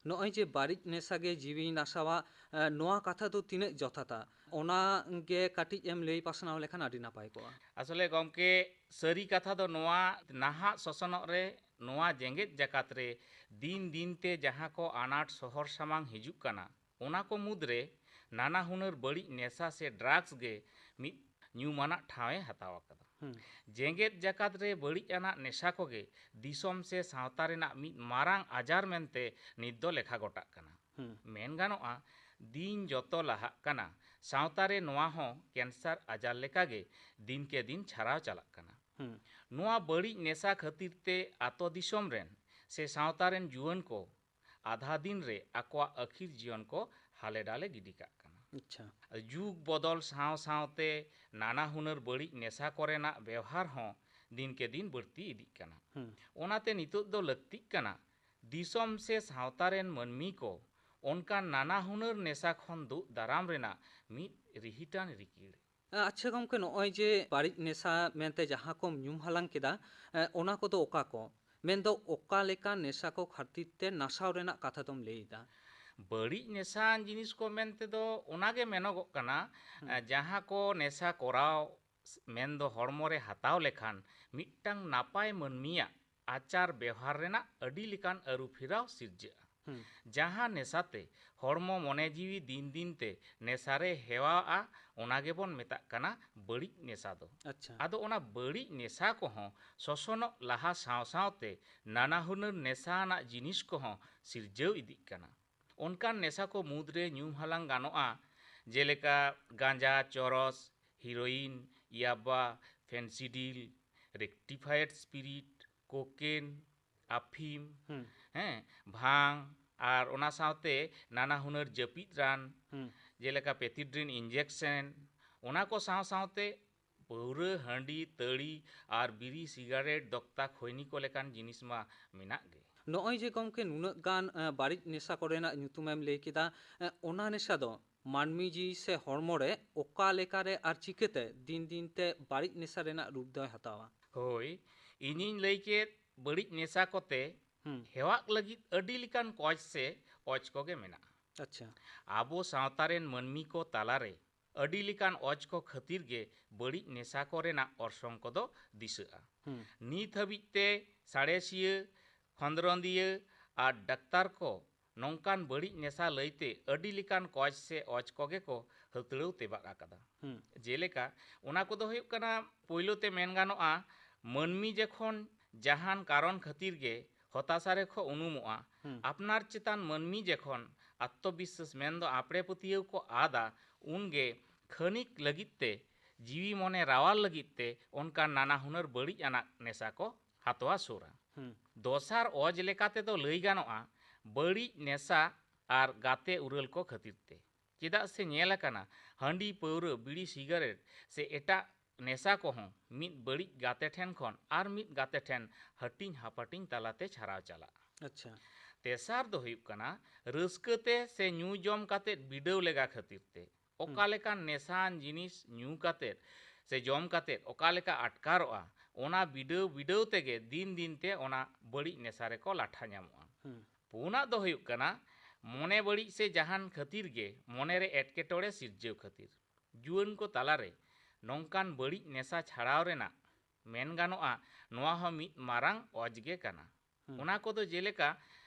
ᱱᱚᱜᱼᱚᱭ ᱡᱮ ᱵᱟᱹᱲᱤᱡ ᱱᱮᱥᱟ ᱜᱮ ᱡᱤᱣᱤᱭ ᱱᱟᱥᱟᱣᱟ, ᱮ, ᱱᱚᱣᱟ ᱠᱟᱛᱷᱟ ᱫᱚ ᱛᱤᱱᱟᱹᱜ ᱡᱚᱛᱷᱟᱛᱟ? ᱚᱱᱟ ᱜᱮ ᱠᱟᱹᱴᱤᱡ ᱮᱢ ᱞᱟᱹᱭ ᱯᱟᱥᱱᱟᱣ ᱞᱮᱠᱷᱟᱱ ᱟᱹᱰᱤ ᱱᱟᱯᱟᱭ ᱠᱚᱜᱼᱟ᱾ ᱟᱥᱚᱞᱮ ᱜᱚᱢᱠᱮ, ᱥᱟᱹᱨᱤ ᱠᱟᱛᱷᱟ ᱫᱚ ᱱᱚᱣᱟ, ᱱᱟᱦᱟᱜ ᱥᱚᱥᱚᱱᱚᱜ ᱨᱮ, ᱱᱚᱣᱟ ᱡᱮᱜᱮᱛ ᱡᱟᱠᱟᱛ ᱨᱮ ᱫᱤᱱ ᱫᱤᱱ ᱛᱮ ᱡᱟᱦᱟᱸ ᱠᱚ ᱟᱱᱟᱴ ᱥᱚᱦᱚᱨ ᱥᱟᱢᱟᱝ ᱦᱤᱡᱩᱜ ᱠᱟᱱᱟ, ᱚᱱᱟ ᱠᱚ ᱢᱩᱫᱽᱨᱮ ᱱᱟᱱᱟ ᱦᱩᱱᱟᱹᱨ ᱵᱟᱹᱲᱤᱡ ᱱᱮᱥᱟ ᱥᱮ ᱰᱨᱟᱜᱽᱥ ᱜᱮ ᱢᱤᱫ ᱧᱩᱢᱟᱱᱟᱜ ᱴᱷᱟᱶ ᱮ ᱦᱟᱛᱟᱣ ᱟᱠᱟᱫᱟ᱾ ᱦᱩᱸ᱾ ᱡᱮᱜᱮᱛ ᱡᱟᱠᱟᱛ ᱨᱮ ᱵᱟᱹᱲᱤᱡ ᱟᱱᱟᱜ ᱱᱮᱥᱟ ᱠᱚᱜᱮ ᱫᱤᱥᱚᱢ ᱥᱮ ᱥᱟᱶᱛᱟ ᱨᱮᱱᱟᱜ ᱢᱤᱫ ᱢᱟᱨᱟᱝ ᱟᱡᱟᱨ ᱢᱮᱱᱛᱮ ᱱᱤᱛ ᱫᱚ ᱞᱮᱠᱷᱟ ᱜᱚᱴᱟᱜ ᱠᱟᱱᱟ᱾ ᱦᱩᱸ᱾ ᱢᱮᱱ ᱜᱟᱱᱚᱜᱼᱟ, ᱫᱤᱱ ᱡᱚᱛᱚ ᱞᱟᱦᱟᱜ ᱠᱟᱱᱟ, ᱥᱟᱶᱛᱟ ᱨᱮ ᱱᱚᱣᱟ ᱦᱚᱸ ᱠᱮᱱᱥᱟᱨ ᱟᱡᱟᱨ ᱞᱮᱠᱟᱜᱮ ᱫᱤᱱ ᱠᱮ ᱫᱤᱱ ᱪᱷᱟᱨᱟᱣ ᱪᱟᱞᱟᱜ ᱠᱟᱱᱟ᱾ ᱦᱩᱸ᱾ ᱱᱚᱣᱟ ᱵᱟᱹᱲᱤᱡ ᱱᱮᱥᱟ ᱠᱷᱟᱹᱛᱤᱨ ᱛᱮ ᱟᱛᱳ ᱫᱤᱥᱚᱢ ᱨᱮᱱ ᱥᱮ ᱥᱟᱶᱛᱟ ᱨᱮᱱ ᱡᱩᱣᱟᱹᱱ ᱠᱚ ᱟᱫᱷᱟ ᱫᱤᱱ ᱨᱮ ᱟᱠᱚᱣᱟᱜ ᱟᱹᱠᱷᱤᱨ ᱡᱤᱭᱚᱱ ᱠᱚ ᱦᱟᱞᱮ ᱰᱟᱞᱮ ᱜᱤᱰᱤ ᱠᱟᱜ ᱠᱟᱱᱟ᱾ ᱟᱪᱪᱷᱟ᱾ ᱡᱩᱜᱽ ᱵᱚᱫᱚᱞ ᱥᱟᱶ ᱥᱟᱶᱛᱮ ᱱᱟᱱᱟ ᱦᱩᱱᱟᱹᱨ ᱵᱟᱹᱲᱤᱡ ᱱᱮᱥᱟ ᱠᱚᱨᱮᱱᱟᱜ ᱵᱮᱣᱦᱟᱨ ᱦᱚᱸ ᱫᱤᱱ ᱠᱮ ᱫᱤᱱ ᱵᱟᱹᱲᱛᱤ ᱤᱫᱤᱜ ᱠᱟᱱᱟ᱾ ᱦᱩᱸ᱾ ᱚᱱᱟᱛᱮ ᱱᱤᱛᱚᱜ ᱫᱚ ᱞᱟᱹᱠᱛᱤᱜ ᱠᱟᱱᱟ ᱫᱤᱥᱚᱢ ᱥᱮ ᱥᱟᱶᱛᱟ ᱨᱮᱱ ᱢᱟᱹᱱᱢᱤ ᱠᱚ ᱚᱱᱠᱟᱱ ᱱᱟᱱᱟ ᱦᱩᱱᱟᱹᱨ ᱱᱮᱥᱟ ᱠᱷᱚᱱ ᱫᱩᱜ ᱫᱟᱨᱟᱢ ᱨᱮᱱᱟᱜ ᱢᱤᱫ ᱨᱤᱦᱤᱴᱟᱱ ᱨᱤᱠᱤᱲ᱾ ᱟᱪᱪᱷᱟ ᱜᱚᱢᱠᱮ, ᱱᱚᱜᱼᱚᱭ ᱡᱮ ᱵᱟᱹᱲᱤᱡ ᱱᱮᱥᱟ ᱢᱮᱱᱛᱮ ᱡᱟᱦᱟᱸ ᱠᱚᱢ ᱧᱩᱢ ᱦᱟᱞᱟᱝ ᱠᱮᱫᱟ, ᱮ, ᱚᱱᱟ ᱠᱚᱫᱚ ᱚᱠᱟ ᱠᱚ? ᱢᱮᱱᱫᱚ ᱚᱠᱟ ᱞᱮᱠᱟᱱ ᱱᱮᱥᱟ ᱠᱚ ᱠᱷᱟᱹᱛᱤᱨ ᱛᱮ ᱱᱟᱥᱟᱣ ᱨᱮᱱᱟᱜ ᱠᱟᱛᱷᱟ ᱫᱚᱢ ᱞᱟᱹᱭ ᱮᱫᱟ? ᱵᱟᱹᱲᱤᱡ ᱱᱮᱥᱟᱱ ᱡᱤᱱᱤᱥ ᱠᱚ ᱢᱮᱱᱛᱮ ᱫᱚ ᱚᱱᱟ ᱜᱮ ᱢᱮᱱᱚᱜᱚᱜ ᱠᱟᱱᱟ, ᱦᱩᱸ᱾ ᱮ, ᱡᱟᱦᱟᱸ ᱠᱚ ᱱᱮᱥᱟ ᱠᱚᱨᱟᱣ, ᱢᱮᱱᱫᱚ ᱦᱚᱲᱢᱚ ᱨᱮ ᱦᱟᱛᱟᱣ ᱞᱮᱠᱷᱟᱱ ᱢᱤᱫᱴᱟᱝ ᱱᱟᱯᱟᱭ ᱢᱟᱹᱱᱢᱤᱭᱟᱜ ᱟᱪᱟᱨ ᱵᱮᱣᱦᱟᱨ ᱨᱮᱱᱟᱜ ᱟᱹᱰᱤ ᱞᱮᱠᱟᱱ ᱟᱹᱨᱩ ᱯᱷᱮᱨᱟᱣ ᱥᱤᱨᱡᱟᱹᱜᱼᱟ᱾ ᱦᱩᱸ᱾ ᱡᱟᱦᱟᱸ ᱱᱮᱥᱟᱛᱮ ᱦᱚᱲᱢᱚ ᱢᱚᱱᱮ ᱡᱤᱣᱤ ᱫᱤᱱ ᱫᱤᱱ ᱛᱮ ᱱᱮᱥᱟ ᱨᱮ ᱦᱮᱣᱟᱜᱼᱟ, ᱚᱱᱟ ᱜᱮᱵᱚᱱ ᱢᱮᱛᱟᱜ ᱠᱟᱱᱟ ᱵᱟᱹᱲᱤᱡ ᱱᱮᱥᱟ ᱫᱚ᱾ ᱟᱪᱪᱷᱟ᱾ ᱟᱫᱚ ᱚᱱᱟ ᱵᱟᱹᱲᱤᱡ ᱱᱮᱥᱟ ᱠᱚᱦᱚᱸ ᱥᱚᱥᱚᱱᱚᱜ ᱞᱟᱦᱟ ᱥᱟᱶ ᱥᱟᱶᱛᱮ ᱱᱟᱱᱟ ᱦᱩᱱᱟᱹᱨ ᱱᱮᱥᱟ ᱟᱱᱟᱜ ᱡᱤᱱᱤᱥ ᱠᱚᱦᱚᱸ ᱥᱤᱨᱡᱟᱹᱣ ᱤᱫᱤᱜ ᱠᱟᱱᱟ᱾ ᱚᱱᱠᱟᱱ ᱱᱮᱥᱟ ᱠᱚ ᱢᱩᱫᱽᱨᱮ ᱧᱩᱢ ᱦᱟᱞᱟᱝ ᱜᱟᱱᱚᱜᱼᱟ, ᱡᱮᱞᱮᱠᱟ ᱜᱟᱸᱡᱟ, ᱪᱚᱨᱚᱥ, ᱦᱤᱨᱳᱭᱤᱱ, ᱭᱟᱵᱟ, ᱯᱷᱮᱱᱥᱤᱰᱤᱞ, ᱨᱮᱠᱴᱤᱯᱷᱟᱭᱮᱰ ᱥᱯᱤᱨᱤᱴ, ᱠᱳᱠᱮᱱ, ᱟᱯᱷᱤᱢ, ᱦᱩᱸ᱾ ᱦᱮᱸ, ᱵᱷᱟᱝ, ᱟᱨ ᱚᱱᱟ ᱥᱟᱶᱛᱮ ᱱᱟᱱᱟ ᱦᱩᱱᱟᱹᱨ ᱡᱟᱹᱯᱤᱫ ᱨᱟᱱ, ᱦᱩᱸ᱾ ᱡᱮᱞᱮᱠᱟ ᱯᱮᱛᱷᱤᱰᱨᱤᱱ ᱤᱧᱡᱮᱠᱥᱮᱱ, ᱚᱱᱟ ᱠᱚ ᱥᱟᱶ ᱥᱟᱶᱛᱮ ᱯᱟᱹᱣᱨᱟᱹ, ᱦᱟᱺᱰᱤ, ᱛᱟᱹᱲᱤ ᱟᱨ ᱵᱤᱲᱤ, ᱥᱤᱜᱟᱨᱮᱴ, ᱫᱚᱠᱛᱟ, ᱠᱷᱚᱭᱱᱤ ᱠᱚ ᱞᱮᱠᱟᱱ ᱡᱤᱱᱤᱥ ᱢᱟ ᱢᱮᱱᱟᱜ ᱜᱮ᱾ ᱱᱚᱜᱼᱚᱭ ᱡᱮ ᱜᱚᱢᱠᱮ, ᱱᱩᱱᱟᱹᱜ ᱜᱟᱱ ᱮ, ᱵᱟᱹᱲᱤᱡ ᱱᱮᱥᱟ ᱠᱚᱨᱮᱱᱟᱜ ᱧᱩᱛᱩᱢᱮᱢ ᱞᱟᱹᱭ ᱠᱮᱫᱟ, ᱮ, ᱚᱱᱟ ᱱᱮᱥᱟ ᱫᱚ ᱢᱟᱹᱱᱢᱤ ᱡᱤᱣᱤ ᱥᱮ ᱦᱚᱲᱢᱚ ᱨᱮ ᱚᱠᱟ ᱞᱮᱠᱟᱨᱮ ᱟᱨ ᱪᱤᱠᱟᱹᱛᱮ ᱫᱤᱱ ᱫᱤᱱ ᱛᱮ ᱵᱟᱹᱲᱤᱡ ᱱᱮᱥᱟ ᱨᱮᱱᱟᱜ ᱨᱩᱯ ᱫᱚᱭ ᱦᱟᱛᱟᱣᱟ? ᱦᱳᱭ, ᱤᱧᱤᱧ ᱞᱟᱹᱭ ᱠᱮᱫ ᱵᱟᱹᱲᱤᱡ ᱱᱮᱥᱟ ᱠᱚᱛᱮ ᱦᱩᱸ᱾ ᱦᱮᱣᱟᱜ ᱞᱟᱹᱜᱤᱫ ᱟᱹᱰᱤ ᱞᱮᱠᱟᱱ ᱠᱚᱡᱽ ᱥᱮ ᱚᱡᱽ ᱠᱚᱜᱮ ᱢᱮᱱᱟᱜᱼᱟ᱾ ᱟᱪᱪᱷᱟ᱾ ᱟᱵᱚ ᱥᱟᱶᱛᱟ ᱨᱮᱱ ᱢᱟᱹᱱᱢᱤ ᱠᱚ ᱛᱟᱞᱟᱨᱮ ᱟᱹᱰᱤ ᱞᱮᱠᱟᱱ ᱚᱡᱽ ᱠᱚ ᱠᱷᱟᱹᱛᱤᱨ ᱜᱮ ᱵᱟᱹᱲᱤᱡ ᱱᱮᱥᱟ ᱠᱚᱨᱮᱱᱟᱜ ᱚᱨᱥᱚᱝ ᱠᱚᱫᱚ ᱫᱤᱥᱟᱹᱜᱼᱟ᱾ ᱦᱩᱸ᱾ ᱱᱤᱛ ᱦᱟᱹᱵᱤᱡ ᱛᱮ ᱥᱟᱬᱮᱥᱤᱭᱟᱹ, ᱠᱷᱚᱸᱫᱽᱨᱚᱸᱫᱤᱭᱟᱹ ᱟᱨ ᱰᱟᱠᱛᱟᱨ ᱠᱚ ᱱᱚᱝᱠᱟᱱ ᱵᱟᱹᱲᱤᱡ ᱱᱮᱥᱟ ᱞᱟᱹᱭᱛᱮ ᱟᱹᱰᱤ ᱞᱮᱠᱟᱱ ᱠᱚᱡᱽ ᱥᱮ ᱚᱡᱽ ᱠᱚᱜᱮ ᱠᱚ ᱦᱟᱹᱛᱲᱟᱹᱣ ᱛᱮᱵᱟᱜ ᱟᱠᱟᱫᱟ᱾ ᱦᱩᱸ᱾ ᱡᱮᱞᱮᱠᱟ, ᱚᱱᱟ ᱠᱚᱫᱚ ᱦᱩᱭᱩᱜ ᱠᱟᱱᱟ, ᱯᱳᱭᱞᱳ ᱛᱮ ᱢᱮᱱ ᱜᱟᱱᱚᱜᱼᱟ, ᱢᱟᱹᱱᱢᱤ ᱡᱚᱠᱷᱚᱱ ᱡᱟᱦᱟᱱ ᱠᱟᱨᱚᱱ ᱠᱷᱟᱹᱛᱤᱨ ᱜᱮ ᱦᱚᱛᱟᱥᱟ ᱨᱮᱠᱚ ᱩᱱᱩᱢᱚᱜᱼᱟ, ᱦᱩᱸ᱾ ᱟᱯᱱᱟᱨ ᱪᱮᱛᱟᱱ ᱢᱟᱹᱱᱢᱤ ᱡᱚᱠᱷᱚᱱ ᱟᱛᱢᱚᱵᱤᱥᱥᱟᱥ ᱢᱮᱱᱫᱚ ᱟᱯᱲᱮ ᱯᱟᱹᱛᱭᱟᱹᱣ ᱠᱚ ᱟᱫᱟ, ᱩᱱᱜᱮ ᱠᱷᱟᱹᱱᱤᱠ ᱞᱟᱹᱜᱤᱫ ᱛᱮ ᱡᱤᱣᱤ ᱢᱚᱱᱮ ᱨᱟᱣᱟᱞ ᱞᱟᱹᱜᱤᱫ ᱛᱮ ᱚᱱᱠᱟᱱ ᱱᱟᱱᱟ ᱦᱩᱱᱟᱹᱨ ᱵᱟᱹᱲᱤᱡ ᱟᱱᱟᱜ ᱱᱮᱥᱟ ᱠᱚ ᱦᱟᱛᱣᱟ ᱥᱩᱨᱟ᱾ ᱦᱩᱸ᱾ ᱫᱚᱥᱟᱨ ᱚᱡᱽ ᱞᱮᱠᱟ ᱛᱮᱫᱚ ᱞᱟᱹᱭ ᱜᱟᱱᱚᱜᱼᱟ, ᱵᱟᱹᱲᱤᱡ ᱱᱮᱥᱟ ᱟᱨ ᱜᱟᱛᱮ ᱩᱨᱟᱹᱞ ᱠᱚ ᱠᱷᱟᱹᱛᱤᱨ ᱛᱮ᱾ ᱪᱮᱫᱟᱜ ᱥᱮ ᱧᱮᱞ ᱟᱠᱟᱱᱟ, ᱦᱟᱺᱰᱤ, ᱯᱟᱹᱣᱨᱟᱹ, ᱵᱤᱲᱤ, ᱥᱤᱜᱟᱨᱮᱴ ᱥᱮ ᱮᱴᱟᱜ ᱱᱮᱥᱟ ᱠᱚᱦᱚᱸ ᱢᱤᱫ ᱵᱟᱹᱲᱤᱡ ᱜᱟᱛᱮ ᱴᱷᱮᱱ ᱠᱷᱚᱱ ᱟᱨ ᱢᱤᱫ ᱜᱟᱛᱮ ᱴᱷᱮᱱ ᱦᱟᱹᱴᱤᱧ ᱦᱟᱯᱟᱴᱤᱧ ᱛᱟᱞᱟᱛᱮ ᱪᱷᱟᱨᱟᱣ ᱪᱟᱞᱟᱜᱼᱟ᱾ ᱟᱪᱪᱷᱟ᱾ ᱛᱮᱥᱟᱨ ᱫᱚ ᱦᱩᱭᱩᱜ ᱠᱟᱱᱟ, ᱨᱟᱹᱥᱠᱟᱹ ᱛᱮ ᱥᱮ ᱧᱩ ᱡᱚᱢ ᱠᱟᱛᱮ ᱵᱤᱰᱟᱹᱣ ᱞᱮᱜᱟ ᱠᱷᱟᱹᱛᱤᱨ ᱛᱮ᱾ ᱚᱠᱟ ᱦᱩᱸ᱾ ᱞᱮᱠᱟᱱ ᱱᱮᱥᱟᱣᱟᱱ ᱡᱤᱱᱤᱥ ᱧᱩ ᱠᱟᱛᱮ ᱥᱮ ᱡᱚᱢ ᱠᱟᱛᱮ ᱚᱠᱟ ᱞᱮᱠᱟ ᱟᱴᱠᱟᱨᱚᱜᱼᱟ, ᱚᱱᱟ ᱵᱤᱰᱟᱹᱣ ᱵᱤᱰᱟᱹᱣ ᱛᱮᱜᱮ ᱫᱤᱱ ᱫᱤᱱ ᱛᱮ ᱚᱱᱟ ᱵᱟᱹᱲᱤᱡ ᱱᱮᱥᱟ ᱨᱮᱠᱚ ᱞᱟᱴᱷᱟ ᱧᱟᱢᱚᱜᱼᱟ᱾ ᱦᱩᱸ᱾ ᱯᱩᱱᱟᱜ ᱫᱚ ᱦᱩᱭᱩᱜ ᱠᱟᱱᱟ, ᱢᱚᱱᱮ ᱵᱟᱹᱲᱤᱡ ᱥᱮ ᱡᱟᱦᱟᱱ ᱠᱷᱟᱹᱛᱤᱨ ᱜᱮ ᱢᱚᱱᱮ ᱨᱮ ᱮᱴᱠᱮᱴᱚᱬᱮ ᱥᱤᱨᱡᱟᱹᱣ ᱠᱷᱟᱹᱛᱤᱨ᱾ ᱡᱩᱣᱟᱹᱱ ᱠᱚ ᱛᱟᱞᱟᱨᱮ ᱱᱚᱝᱠᱟᱱ ᱵᱟᱹᱲᱤᱡ ᱱᱮᱥᱟ ᱪᱷᱟᱲᱟᱣ ᱨᱮᱱᱟᱜ, ᱢᱮᱱ ᱜᱟᱱᱚᱜᱼᱟ, ᱱᱚᱣᱟ ᱦᱚᱸ ᱢᱤᱫ ᱢᱟᱨᱟᱝ ᱚᱡᱽ ᱜᱮ ᱠᱟᱱᱟ᱾ ᱦᱩᱸ᱾ ᱚᱱᱟ ᱠᱚᱫᱚ ᱡᱮᱞᱮᱠᱟ,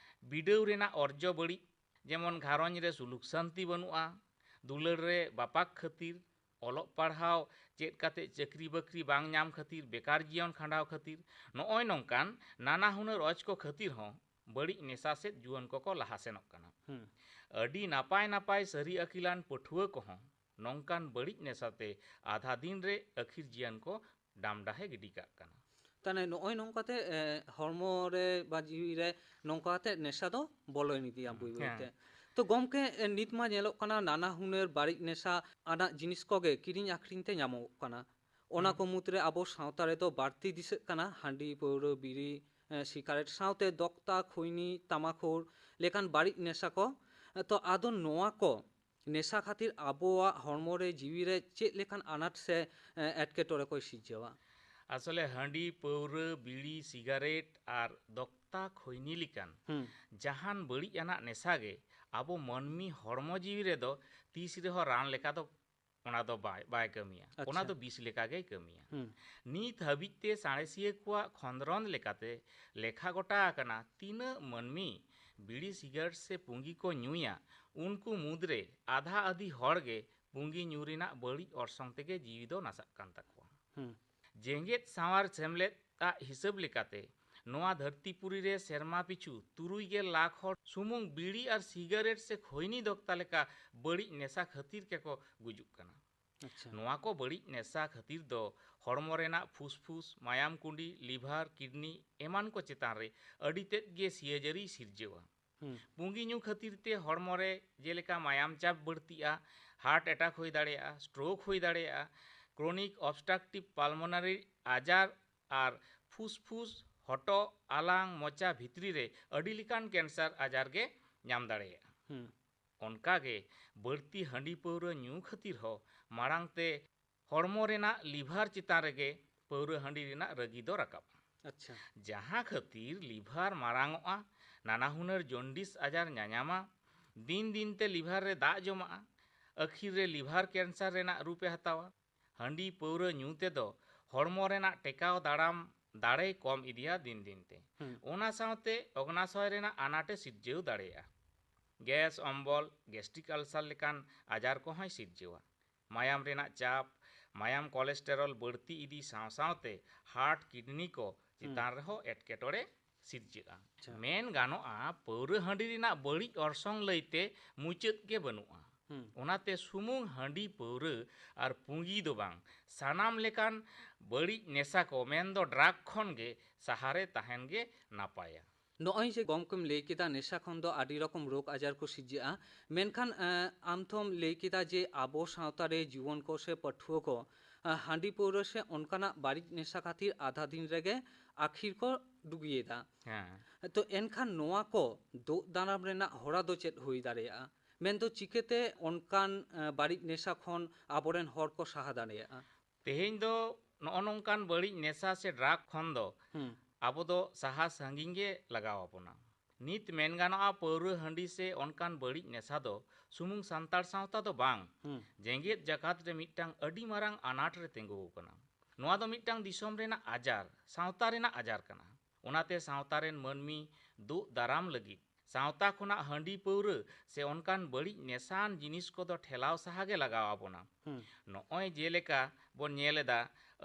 ᱵᱤᱰᱟᱹᱣ ᱨᱮᱱᱟᱜ ᱚᱨᱡᱚ ᱵᱟᱹᱲᱤᱡ, ᱡᱮᱢᱚᱱ ᱜᱷᱟᱨᱚᱸᱡᱽ ᱨᱮ ᱥᱩᱞᱩᱠ ᱥᱟᱱᱛᱤ ᱵᱟᱹᱱᱩᱜᱼᱟ, ᱫᱩᱞᱟᱹᱲ ᱨᱮ ᱵᱟᱯᱟᱠ ᱠᱷᱟᱹᱛᱤᱨ, ᱚᱞᱚᱜ ᱯᱟᱲᱦᱟᱣ ᱪᱮᱫ ᱠᱟᱛᱮ ᱪᱟᱹᱠᱨᱤ ᱵᱟᱹᱠᱨᱤ ᱵᱟᱝ ᱧᱟᱢ ᱠᱷᱟᱹᱛᱤᱨ, ᱵᱮᱠᱟᱨ ᱡᱤᱭᱚᱱ ᱠᱷᱟᱸᱰᱟᱣ ᱠᱷᱟᱹᱛᱤᱨ, ᱱᱚᱜᱼᱚᱭ ᱱᱚᱝᱠᱟᱱ ᱱᱟᱱᱟ ᱦᱩᱱᱟᱹᱨ ᱚᱡᱽ ᱠᱚ ᱠᱷᱟᱹᱛᱤᱨ ᱦᱚᱸ ᱵᱟᱹᱲᱤᱡ ᱱᱮᱥᱟ ᱥᱮᱫ ᱡᱩᱣᱟᱹᱱ ᱠᱚᱠᱚ ᱞᱟᱦᱟ ᱥᱮᱱᱚᱜ ᱠᱟᱱᱟ᱾ ᱦᱩᱸ᱾ ᱟᱹᱰᱤ ᱱᱟᱯᱟᱭ ᱱᱟᱯᱟᱭ ᱥᱟᱹᱨᱤ ᱟᱹᱠᱤᱞᱟᱱ ᱯᱟᱹᱴᱷᱩᱣᱟᱹ ᱠᱚᱦᱚᱸ ᱱᱚᱝᱠᱟᱱ ᱵᱟᱹᱲᱤᱡ ᱱᱮᱥᱟᱛᱮ ᱟᱫᱷᱟ ᱫᱤᱱ ᱨᱮ ᱟᱹᱠᱷᱤᱨ ᱡᱤᱭᱚᱱ ᱠᱚ ᱰᱟᱢᱰᱟᱦᱮ ᱜᱤᱰᱤ ᱠᱟᱜ ᱠᱟᱱᱟ᱾ ᱛᱟᱦᱞᱮ ᱱᱚᱜᱼᱚᱭ ᱱᱚᱝᱠᱟᱛᱮ, ᱮ, ᱦᱚᱲᱢᱚ ᱨᱮ ᱵᱟ ᱡᱤᱣᱤ ᱨᱮ ᱱᱚᱝᱠᱟ ᱠᱟᱛᱮ ᱱᱮᱥᱟ ᱫᱚ ᱵᱚᱞᱚᱭᱮᱱ ᱜᱮᱭᱟ ᱵᱟᱹᱭ ᱵᱟᱹᱭ ᱦᱮᱸ᱾ ᱛᱮ᱾ ᱛᱚ ᱜᱚᱢᱠᱮ, ᱮ, ᱱᱤᱛ ᱢᱟ ᱧᱮᱞᱚᱜ ᱠᱟᱱᱟ ᱱᱟᱱᱟ ᱦᱩᱱᱟᱹᱨ ᱵᱟᱹᱲᱤᱡ ᱱᱮᱥᱟ ᱟᱱᱟᱜ ᱡᱤᱱᱤᱥ ᱠᱚᱜᱮ ᱠᱤᱨᱤᱧ ᱟᱹᱠᱷᱨᱤᱧ ᱛᱮ ᱧᱟᱢᱚᱜᱚᱜ ᱠᱟᱱᱟ᱾ ᱚᱱᱟ ᱦᱩᱸ᱾ ᱠᱚ ᱢᱩᱫᱽᱨᱮ ᱟᱵᱚ ᱥᱟᱶᱛᱟ ᱨᱮᱫᱚ ᱵᱟᱹᱲᱛᱤ ᱫᱤᱥᱟᱹᱜ ᱠᱟᱱᱟ ᱦᱟᱺᱰᱤ, ᱯᱟᱹᱣᱨᱟᱹ, ᱵᱤᱲᱤ, ᱮ, ᱥᱤᱜᱟᱨᱮᱴ ᱥᱟᱶᱛᱮ ᱫᱚᱠᱛᱟ, ᱠᱷᱩᱭᱱᱤ, ᱛᱟᱢᱟᱠᱷᱩᱨ ᱞᱮᱠᱟᱱ ᱵᱟᱹᱲᱤᱡ ᱱᱮᱥᱟ ᱠᱚ᱾ ᱛᱚ ᱟᱫᱚ ᱱᱚᱣᱟ ᱠᱚ ᱱᱮᱥᱟ ᱠᱷᱟᱹᱛᱤᱨ ᱟᱵᱚᱣᱟᱜ ᱦᱚᱲᱢᱚ ᱨᱮ, ᱡᱤᱣᱤ ᱨᱮ ᱪᱮᱫ ᱞᱮᱠᱟᱱ ᱟᱱᱟᱴ ᱥᱮ, ᱮ, ᱮᱴᱠᱮᱴᱚᱬᱮ ᱠᱚᱭ ᱥᱤᱨᱡᱟᱹᱣᱟ? ᱟᱥᱚᱞᱮ ᱦᱟᱺᱰᱤ, ᱯᱟᱹᱣᱨᱟᱹ, ᱵᱤᱲᱤ, ᱥᱤᱜᱟᱨᱮᱴ ᱟᱨ ᱫᱚᱠᱛᱟ, ᱠᱷᱚᱭᱱᱤ ᱞᱮᱠᱟᱱ ᱦᱩᱸ᱾ ᱡᱟᱦᱟᱱ ᱵᱟᱹᱲᱤᱡ ᱟᱱᱟᱜ ᱱᱮᱥᱟ ᱜᱮ ᱟᱵᱚ ᱢᱟᱹᱱᱢᱤ ᱦᱚᱲᱢᱚ ᱡᱤᱣᱤ ᱨᱮᱫᱚ ᱛᱤᱥ ᱨᱮᱦᱚᱸ ᱨᱟᱱ ᱞᱮᱠᱟ ᱫᱚ ᱚᱱᱟ ᱫᱚ ᱵᱟᱭ, ᱵᱟᱭ ᱠᱟᱹᱢᱤᱭᱟ᱾ ᱚᱱᱟ ᱟᱪᱪᱷᱟ᱾ ᱫᱚ ᱵᱤᱥ ᱞᱮᱠᱟ ᱜᱮᱭ ᱠᱟᱹᱢᱤᱭᱟ᱾ ᱦᱩᱸ᱾ ᱱᱤᱛ ᱦᱟᱹᱵᱤᱡ ᱛᱮ ᱥᱟᱬᱮᱥᱤᱭᱟᱹ ᱠᱚᱣᱟᱜ ᱠᱷᱚᱸᱫᱽᱨᱚᱸᱫᱽ ᱞᱮᱠᱟᱛᱮ ᱞᱮᱠᱷᱟ ᱜᱚᱴᱟ ᱟᱠᱟᱱᱟ, ᱛᱤᱱᱟᱹᱜ ᱢᱟᱹᱱᱢᱤ ᱵᱤᱲᱤ, ᱥᱤᱜᱟᱨᱮᱴ ᱥᱮ ᱯᱩᱸᱜᱤ ᱠᱚ ᱧᱩᱭᱟ, ᱩᱱᱠᱩ ᱢᱩᱫᱽᱨᱮ ᱟᱫᱷᱟ ᱟᱫᱷᱤ ᱦᱚᱲ ᱜᱮ ᱯᱩᱸᱜᱤ ᱧᱩ ᱨᱮᱱᱟᱜ ᱵᱟᱹᱲᱤᱡ ᱚᱨᱥᱚᱝ ᱛᱮᱜᱮ ᱡᱤᱣᱤ ᱫᱚ ᱱᱟᱥᱟᱜ ᱠᱟᱱ ᱛᱟᱠᱚᱣᱟ᱾ ᱦᱩᱸ᱾ ᱡᱮᱜᱮᱛ ᱥᱟᱶᱟᱨ ᱥᱮᱢᱞᱮᱫ ᱟᱜ ᱦᱤᱥᱟᱹᱵ ᱞᱮᱠᱟᱛᱮ, ᱱᱚᱣᱟ ᱫᱷᱟᱹᱨᱛᱤ ᱯᱩᱨᱤ ᱨᱮ ᱥᱮᱨᱢᱟ ᱯᱤᱪᱷᱩ ᱛᱩᱨᱩᱭ ᱜᱮᱞ ᱞᱟᱠᱷ ᱦᱚᱲ ᱥᱩᱢᱩᱝ ᱵᱤᱲᱤ ᱟᱨ ᱥᱤᱜᱟᱨᱮᱴ ᱥᱮ ᱠᱷᱚᱭᱱᱤ ᱫᱚᱠᱛᱟ ᱞᱮᱠᱟ ᱵᱟᱹᱲᱤᱡ ᱱᱮᱥᱟ ᱠᱷᱟᱹᱛᱤᱨ ᱜᱮᱠᱚ ᱜᱩᱡᱩᱜ ᱠᱟᱱᱟ᱾ ᱟᱪᱪᱷᱟ᱾ ᱱᱚᱣᱟ ᱠᱚ ᱵᱟᱹᱲᱤᱡ ᱱᱮᱥᱟ ᱠᱷᱟᱹᱛᱤᱨ ᱫᱚ ᱦᱚᱲᱢᱚ ᱨᱮᱱᱟᱜ ᱯᱷᱩᱥᱯᱷᱩᱥ, ᱢᱟᱭᱟᱢ ᱠᱩᱸᱰᱤ, ᱞᱤᱵᱷᱟᱨ, ᱠᱤᱰᱱᱤ ᱮᱢᱟᱱ ᱠᱚ ᱪᱮᱛᱟᱱ ᱨᱮ ᱟᱹᱰᱤ ᱛᱮᱫ ᱜᱮ ᱥᱤᱭᱟᱹᱡᱟᱹᱨᱤᱭ ᱥᱤᱨᱡᱟᱹᱣᱟ᱾ ᱦᱩᱸ᱾ ᱯᱩᱸᱜᱤ ᱧᱩ ᱠᱷᱟᱹᱛᱤᱨ ᱛᱮ ᱦᱚᱲᱢᱚ ᱨᱮ ᱡᱮᱞᱮᱠᱟ ᱢᱟᱭᱟᱢ ᱪᱟᱯ ᱵᱟᱹᱲᱛᱤᱜᱼᱟ, ᱦᱟᱨᱴ ᱮᱴᱟᱠ ᱦᱩᱭ ᱫᱟᱲᱮᱭᱟᱜᱼᱟ, ᱥᱴᱨᱳᱠ ᱦᱩᱭ ᱫᱟᱲᱮᱭᱟᱜᱼᱟ, ᱠᱨᱚᱱᱤᱠ ᱚᱵᱥᱴᱨᱟᱠᱴᱤᱵᱷ ᱯᱟᱞᱢᱳᱱᱟᱨᱤ ᱟᱡᱟᱨ ᱟᱨ ᱯᱷᱩᱥᱯᱷᱩᱥ, ᱦᱚᱴᱚᱜ, ᱟᱞᱟᱝ, ᱢᱚᱪᱟ ᱵᱷᱤᱛᱨᱤ ᱨᱮ ᱟᱹᱰᱤ ᱞᱮᱠᱟᱱ ᱠᱮᱱᱥᱟᱨ ᱟᱡᱟᱨ ᱜᱮ ᱧᱟᱢ ᱫᱟᱲᱮᱭᱟᱜᱼᱟ᱾ ᱦᱩᱸ᱾ ᱚᱱᱠᱟ ᱜᱮ ᱵᱟᱹᱲᱛᱤ ᱦᱟᱺᱰᱤ ᱯᱟᱹᱣᱨᱟᱹ ᱧᱩ ᱠᱷᱟᱹᱛᱤᱨ ᱦᱚᱸ ᱢᱟᱲᱟᱝ ᱛᱮ ᱦᱚᱲᱢᱚ ᱨᱮᱱᱟᱜ ᱞᱤᱵᱷᱟᱨ ᱪᱮᱛᱟᱱ ᱨᱮᱜᱮ ᱯᱟᱹᱣᱨᱟᱹ ᱦᱟᱺᱰᱤ ᱨᱮᱱᱟᱜ ᱨᱟᱹᱜᱤ ᱫᱚ ᱨᱟᱠᱟᱵᱼᱟ᱾ ᱟᱪᱪᱷᱟ᱾ ᱡᱟᱦᱟᱸ ᱠᱷᱟᱹᱛᱤᱨ ᱞᱤᱵᱷᱟᱨ ᱢᱟᱨᱟᱝ ᱚᱜᱼᱟ, ᱱᱟᱱᱟ ᱦᱩᱱᱟᱹᱨ ᱡᱚᱱᱰᱤᱥ ᱟᱡᱟᱨ ᱧᱟᱧᱟᱢᱟ, ᱫᱤᱱ ᱫᱤᱱ ᱛᱮ ᱞᱤᱵᱷᱟᱨ ᱨᱮ ᱫᱟᱜ ᱡᱚᱢᱟᱜᱼᱟ, ᱟᱹᱠᱷᱤᱨ ᱨᱮ ᱞᱤᱵᱷᱟᱨ ᱠᱮᱱᱥᱟᱨ ᱨᱮᱱᱟᱜ ᱨᱩᱯ ᱮ ᱦᱟᱛᱟᱣᱟ᱾ ᱦᱟᱺᱰᱤ ᱯᱟᱹᱣᱨᱟᱹ ᱧᱩ ᱛᱮᱫᱚ ᱦᱚᱲᱢᱚ ᱨᱮᱱᱟᱜ ᱴᱮᱠᱟᱣ ᱫᱟᱨᱟᱢ ᱫᱟᱲᱮᱭ ᱠᱚᱢ ᱤᱫᱤᱭᱟ ᱫᱤᱱ ᱫᱤᱱ ᱛᱮ᱾ ᱦᱩᱸ᱾ ᱚᱱᱟ ᱥᱟᱶᱛᱮ ᱚᱜᱽᱱᱟᱥᱚᱭ ᱨᱮᱱᱟᱜ ᱟᱱᱟᱴ ᱮ ᱥᱤᱨᱡᱟᱹᱣ ᱫᱟᱲᱮᱭᱟᱜᱼᱟ᱾ ᱜᱮᱥ ᱚᱢᱵᱚᱞ, ᱜᱮᱥᱴᱨᱤᱠ ᱟᱞᱥᱟᱨ ᱞᱮᱠᱟᱱ ᱟᱡᱟᱨ ᱠᱚᱦᱚᱸᱭ ᱥᱤᱨᱡᱟᱹᱣᱟ᱾ ᱢᱟᱭᱟᱢ ᱨᱮᱱᱟᱜ ᱪᱟᱯ, ᱢᱟᱭᱟᱢ ᱠᱚᱞᱮᱥᱴᱮᱨᱚᱞ ᱵᱟᱹᱲᱛᱤ ᱤᱫᱤ ᱥᱟᱶ ᱥᱟᱶᱛᱮ ᱦᱟᱨᱴ, ᱠᱤᱰᱱᱤ ᱠᱚ ᱪᱮᱛᱟᱱ ᱦᱩᱸ᱾ ᱨᱮᱦᱚᱸ ᱮᱴᱠᱮᱴᱚᱬᱮ ᱥᱤᱨᱡᱟᱹᱜᱼᱟ᱾ ᱟᱪᱪᱷᱟ᱾ ᱢᱮᱱ ᱜᱟᱱᱚᱜᱼᱟ, ᱯᱟᱹᱣᱨᱟᱹ ᱦᱟᱺᱰᱤ ᱨᱮᱱᱟᱜ ᱵᱟᱹᱲᱤᱡ ᱚᱨᱥᱚᱝ ᱞᱟᱹᱭᱛᱮ ᱢᱩᱪᱟᱹᱫ ᱜᱮ ᱵᱟᱹᱱᱩᱜᱼᱟ᱾ ᱦᱩᱸ᱾ ᱚᱱᱟᱛᱮ ᱥᱩᱢᱩᱝ ᱦᱟᱺᱰᱤ ᱯᱟᱹᱣᱨᱟᱹ ᱟᱨ ᱯᱩᱸᱜᱤ ᱫᱚ ᱵᱟᱝ, ᱥᱟᱱᱟᱢ ᱞᱮᱠᱟᱱ ᱵᱟᱹᱲᱤᱡ ᱱᱮᱥᱟ ᱠᱚ, ᱢᱮᱱᱫᱚ ᱰᱨᱟᱜᱽ ᱠᱷᱚᱱ ᱜᱮ ᱥᱟᱦᱟᱨᱮ ᱛᱟᱦᱮᱱ ᱜᱮ ᱱᱟᱯᱟᱭᱟ᱾ ᱱᱚᱜᱼᱚᱭ ᱡᱮ ᱜᱚᱢᱠᱮᱢ ᱞᱟᱹᱭ ᱠᱮᱫᱟ, ᱱᱮᱥᱟ ᱠᱷᱚᱱ ᱫᱚ ᱟᱹᱰᱤ ᱨᱚᱠᱚᱢ ᱨᱳᱜᱽ ᱟᱡᱟᱨ ᱠᱚ ᱥᱤᱨᱡᱟᱹᱜᱼᱟ, ᱢᱮᱱᱠᱷᱟᱱ, ᱮᱸ, ᱟᱢ ᱛᱷᱚᱢ ᱞᱟᱹᱭ ᱠᱮᱫᱟ ᱡᱮ ᱟᱵᱚ ᱥᱟᱶᱛᱟ ᱨᱮ ᱡᱩᱣᱟᱹᱱ ᱠᱚ ᱥᱮ ᱯᱟᱹᱴᱷᱩᱣᱟᱹ ᱠᱚ ᱟᱸ, ᱦᱟᱺᱰᱤ ᱯᱟᱹᱣᱨᱟᱹ ᱥᱮ ᱚᱱᱠᱟᱱᱟᱜ ᱵᱟᱹᱲᱤᱡ ᱱᱮᱥᱟ ᱠᱷᱟᱹᱛᱤᱨ ᱟᱫᱷᱟ ᱫᱤᱱ ᱨᱮᱜᱮ ᱟᱹᱠᱷᱤᱨ ᱠᱚ ᱰᱩᱜᱤᱭᱮᱫᱟ᱾ ᱦᱮᱸ᱾ ᱛᱚ ᱮᱱᱠᱷᱟᱱ ᱱᱚᱣᱟ ᱠᱚ ᱫᱳᱜ ᱫᱟᱨᱟᱢ ᱨᱮᱱᱟᱜ ᱦᱚᱨᱟ ᱫᱚ ᱪᱮᱫ ᱦᱩᱭ ᱫᱟᱲᱮᱭᱟᱜᱼᱟ? ᱢᱮᱱᱫᱚ ᱪᱤᱠᱟᱹᱛᱮ ᱚᱱᱠᱟᱱ, ᱟᱸ, ᱵᱟᱹᱲᱤᱡ ᱱᱮᱥᱟ ᱠᱷᱚᱱ ᱟᱵᱚᱨᱮᱱ ᱦᱚᱲ ᱠᱚ ᱥᱟᱦᱟ ᱫᱟᱲᱮᱭᱟᱜᱼᱟ? ᱛᱮᱦᱮᱧ ᱫᱚ ᱱᱚᱜᱼᱚ ᱱᱚᱝᱠᱟᱱ ᱵᱟᱹᱲᱤᱡ ᱱᱮᱥᱟ ᱥᱮ ᱰᱨᱟᱜᱽ ᱠᱷᱚᱱ ᱫᱚ ᱦᱩᱸ᱾ ᱟᱵᱚ ᱫᱚ ᱥᱟᱦᱟ ᱥᱟᱺᱜᱤᱧ ᱜᱮ ᱞᱟᱜᱟᱣ ᱟᱵᱚᱱᱟ᱾ ᱱᱤᱛ ᱢᱮᱱ ᱜᱟᱱᱚᱜᱼᱟ, ᱯᱟᱹᱣᱨᱟᱹ ᱦᱟᱺᱰᱤ ᱥᱮ ᱚᱱᱠᱟᱱ ᱵᱟᱹᱲᱤᱡ ᱱᱮᱥᱟ ᱫᱚ ᱥᱩᱢᱩᱝ ᱥᱟᱱᱛᱟᱲ ᱥᱟᱶᱛᱟ ᱫᱚ ᱵᱟᱝ, ᱦᱩᱸ᱾ ᱡᱮᱜᱮᱛ ᱡᱟᱠᱟᱛ ᱨᱮ ᱢᱤᱫᱴᱟᱝ ᱟᱹᱰᱤ ᱢᱟᱨᱟᱝ ᱟᱱᱟᱴ ᱨᱮ ᱛᱤᱸᱜᱩ ᱟᱠᱟᱱᱟ᱾ ᱱᱚᱣᱟ ᱫᱚ ᱢᱤᱫᱴᱟᱝ ᱫᱤᱥᱚᱢ ᱨᱮᱱᱟᱜ ᱟᱡᱟᱨ, ᱥᱟᱶᱛᱟ ᱨᱮᱱᱟᱜ ᱟᱡᱟᱨ ᱠᱟᱱᱟ᱾ ᱚᱱᱟᱛᱮ ᱥᱟᱶᱛᱟ ᱨᱮᱱ ᱢᱟᱹᱱᱢᱤ ᱫᱩᱜ ᱫᱟᱨᱟᱢ ᱞᱟᱹᱜᱤᱫ ᱥᱟᱶᱛᱟ ᱠᱷᱚᱱᱟᱜ ᱦᱟᱺᱰᱤ ᱯᱟᱹᱣᱨᱟᱹ ᱥᱮ ᱚᱱᱠᱟᱱ ᱵᱟᱹᱲᱤᱡ ᱱᱮᱥᱟᱱ ᱡᱤᱱᱤᱥ ᱠᱚᱫᱚ ᱴᱷᱮᱞᱟᱣ ᱥᱟᱦᱟ ᱜᱮ ᱞᱟᱜᱟᱣ ᱟᱵᱚᱱᱟ᱾ ᱦᱩᱸ᱾ ᱱᱚᱜᱼᱚᱭ ᱡᱮᱞᱮᱠᱟ ᱵᱚᱱ ᱧᱮᱞ ᱮᱫᱟ,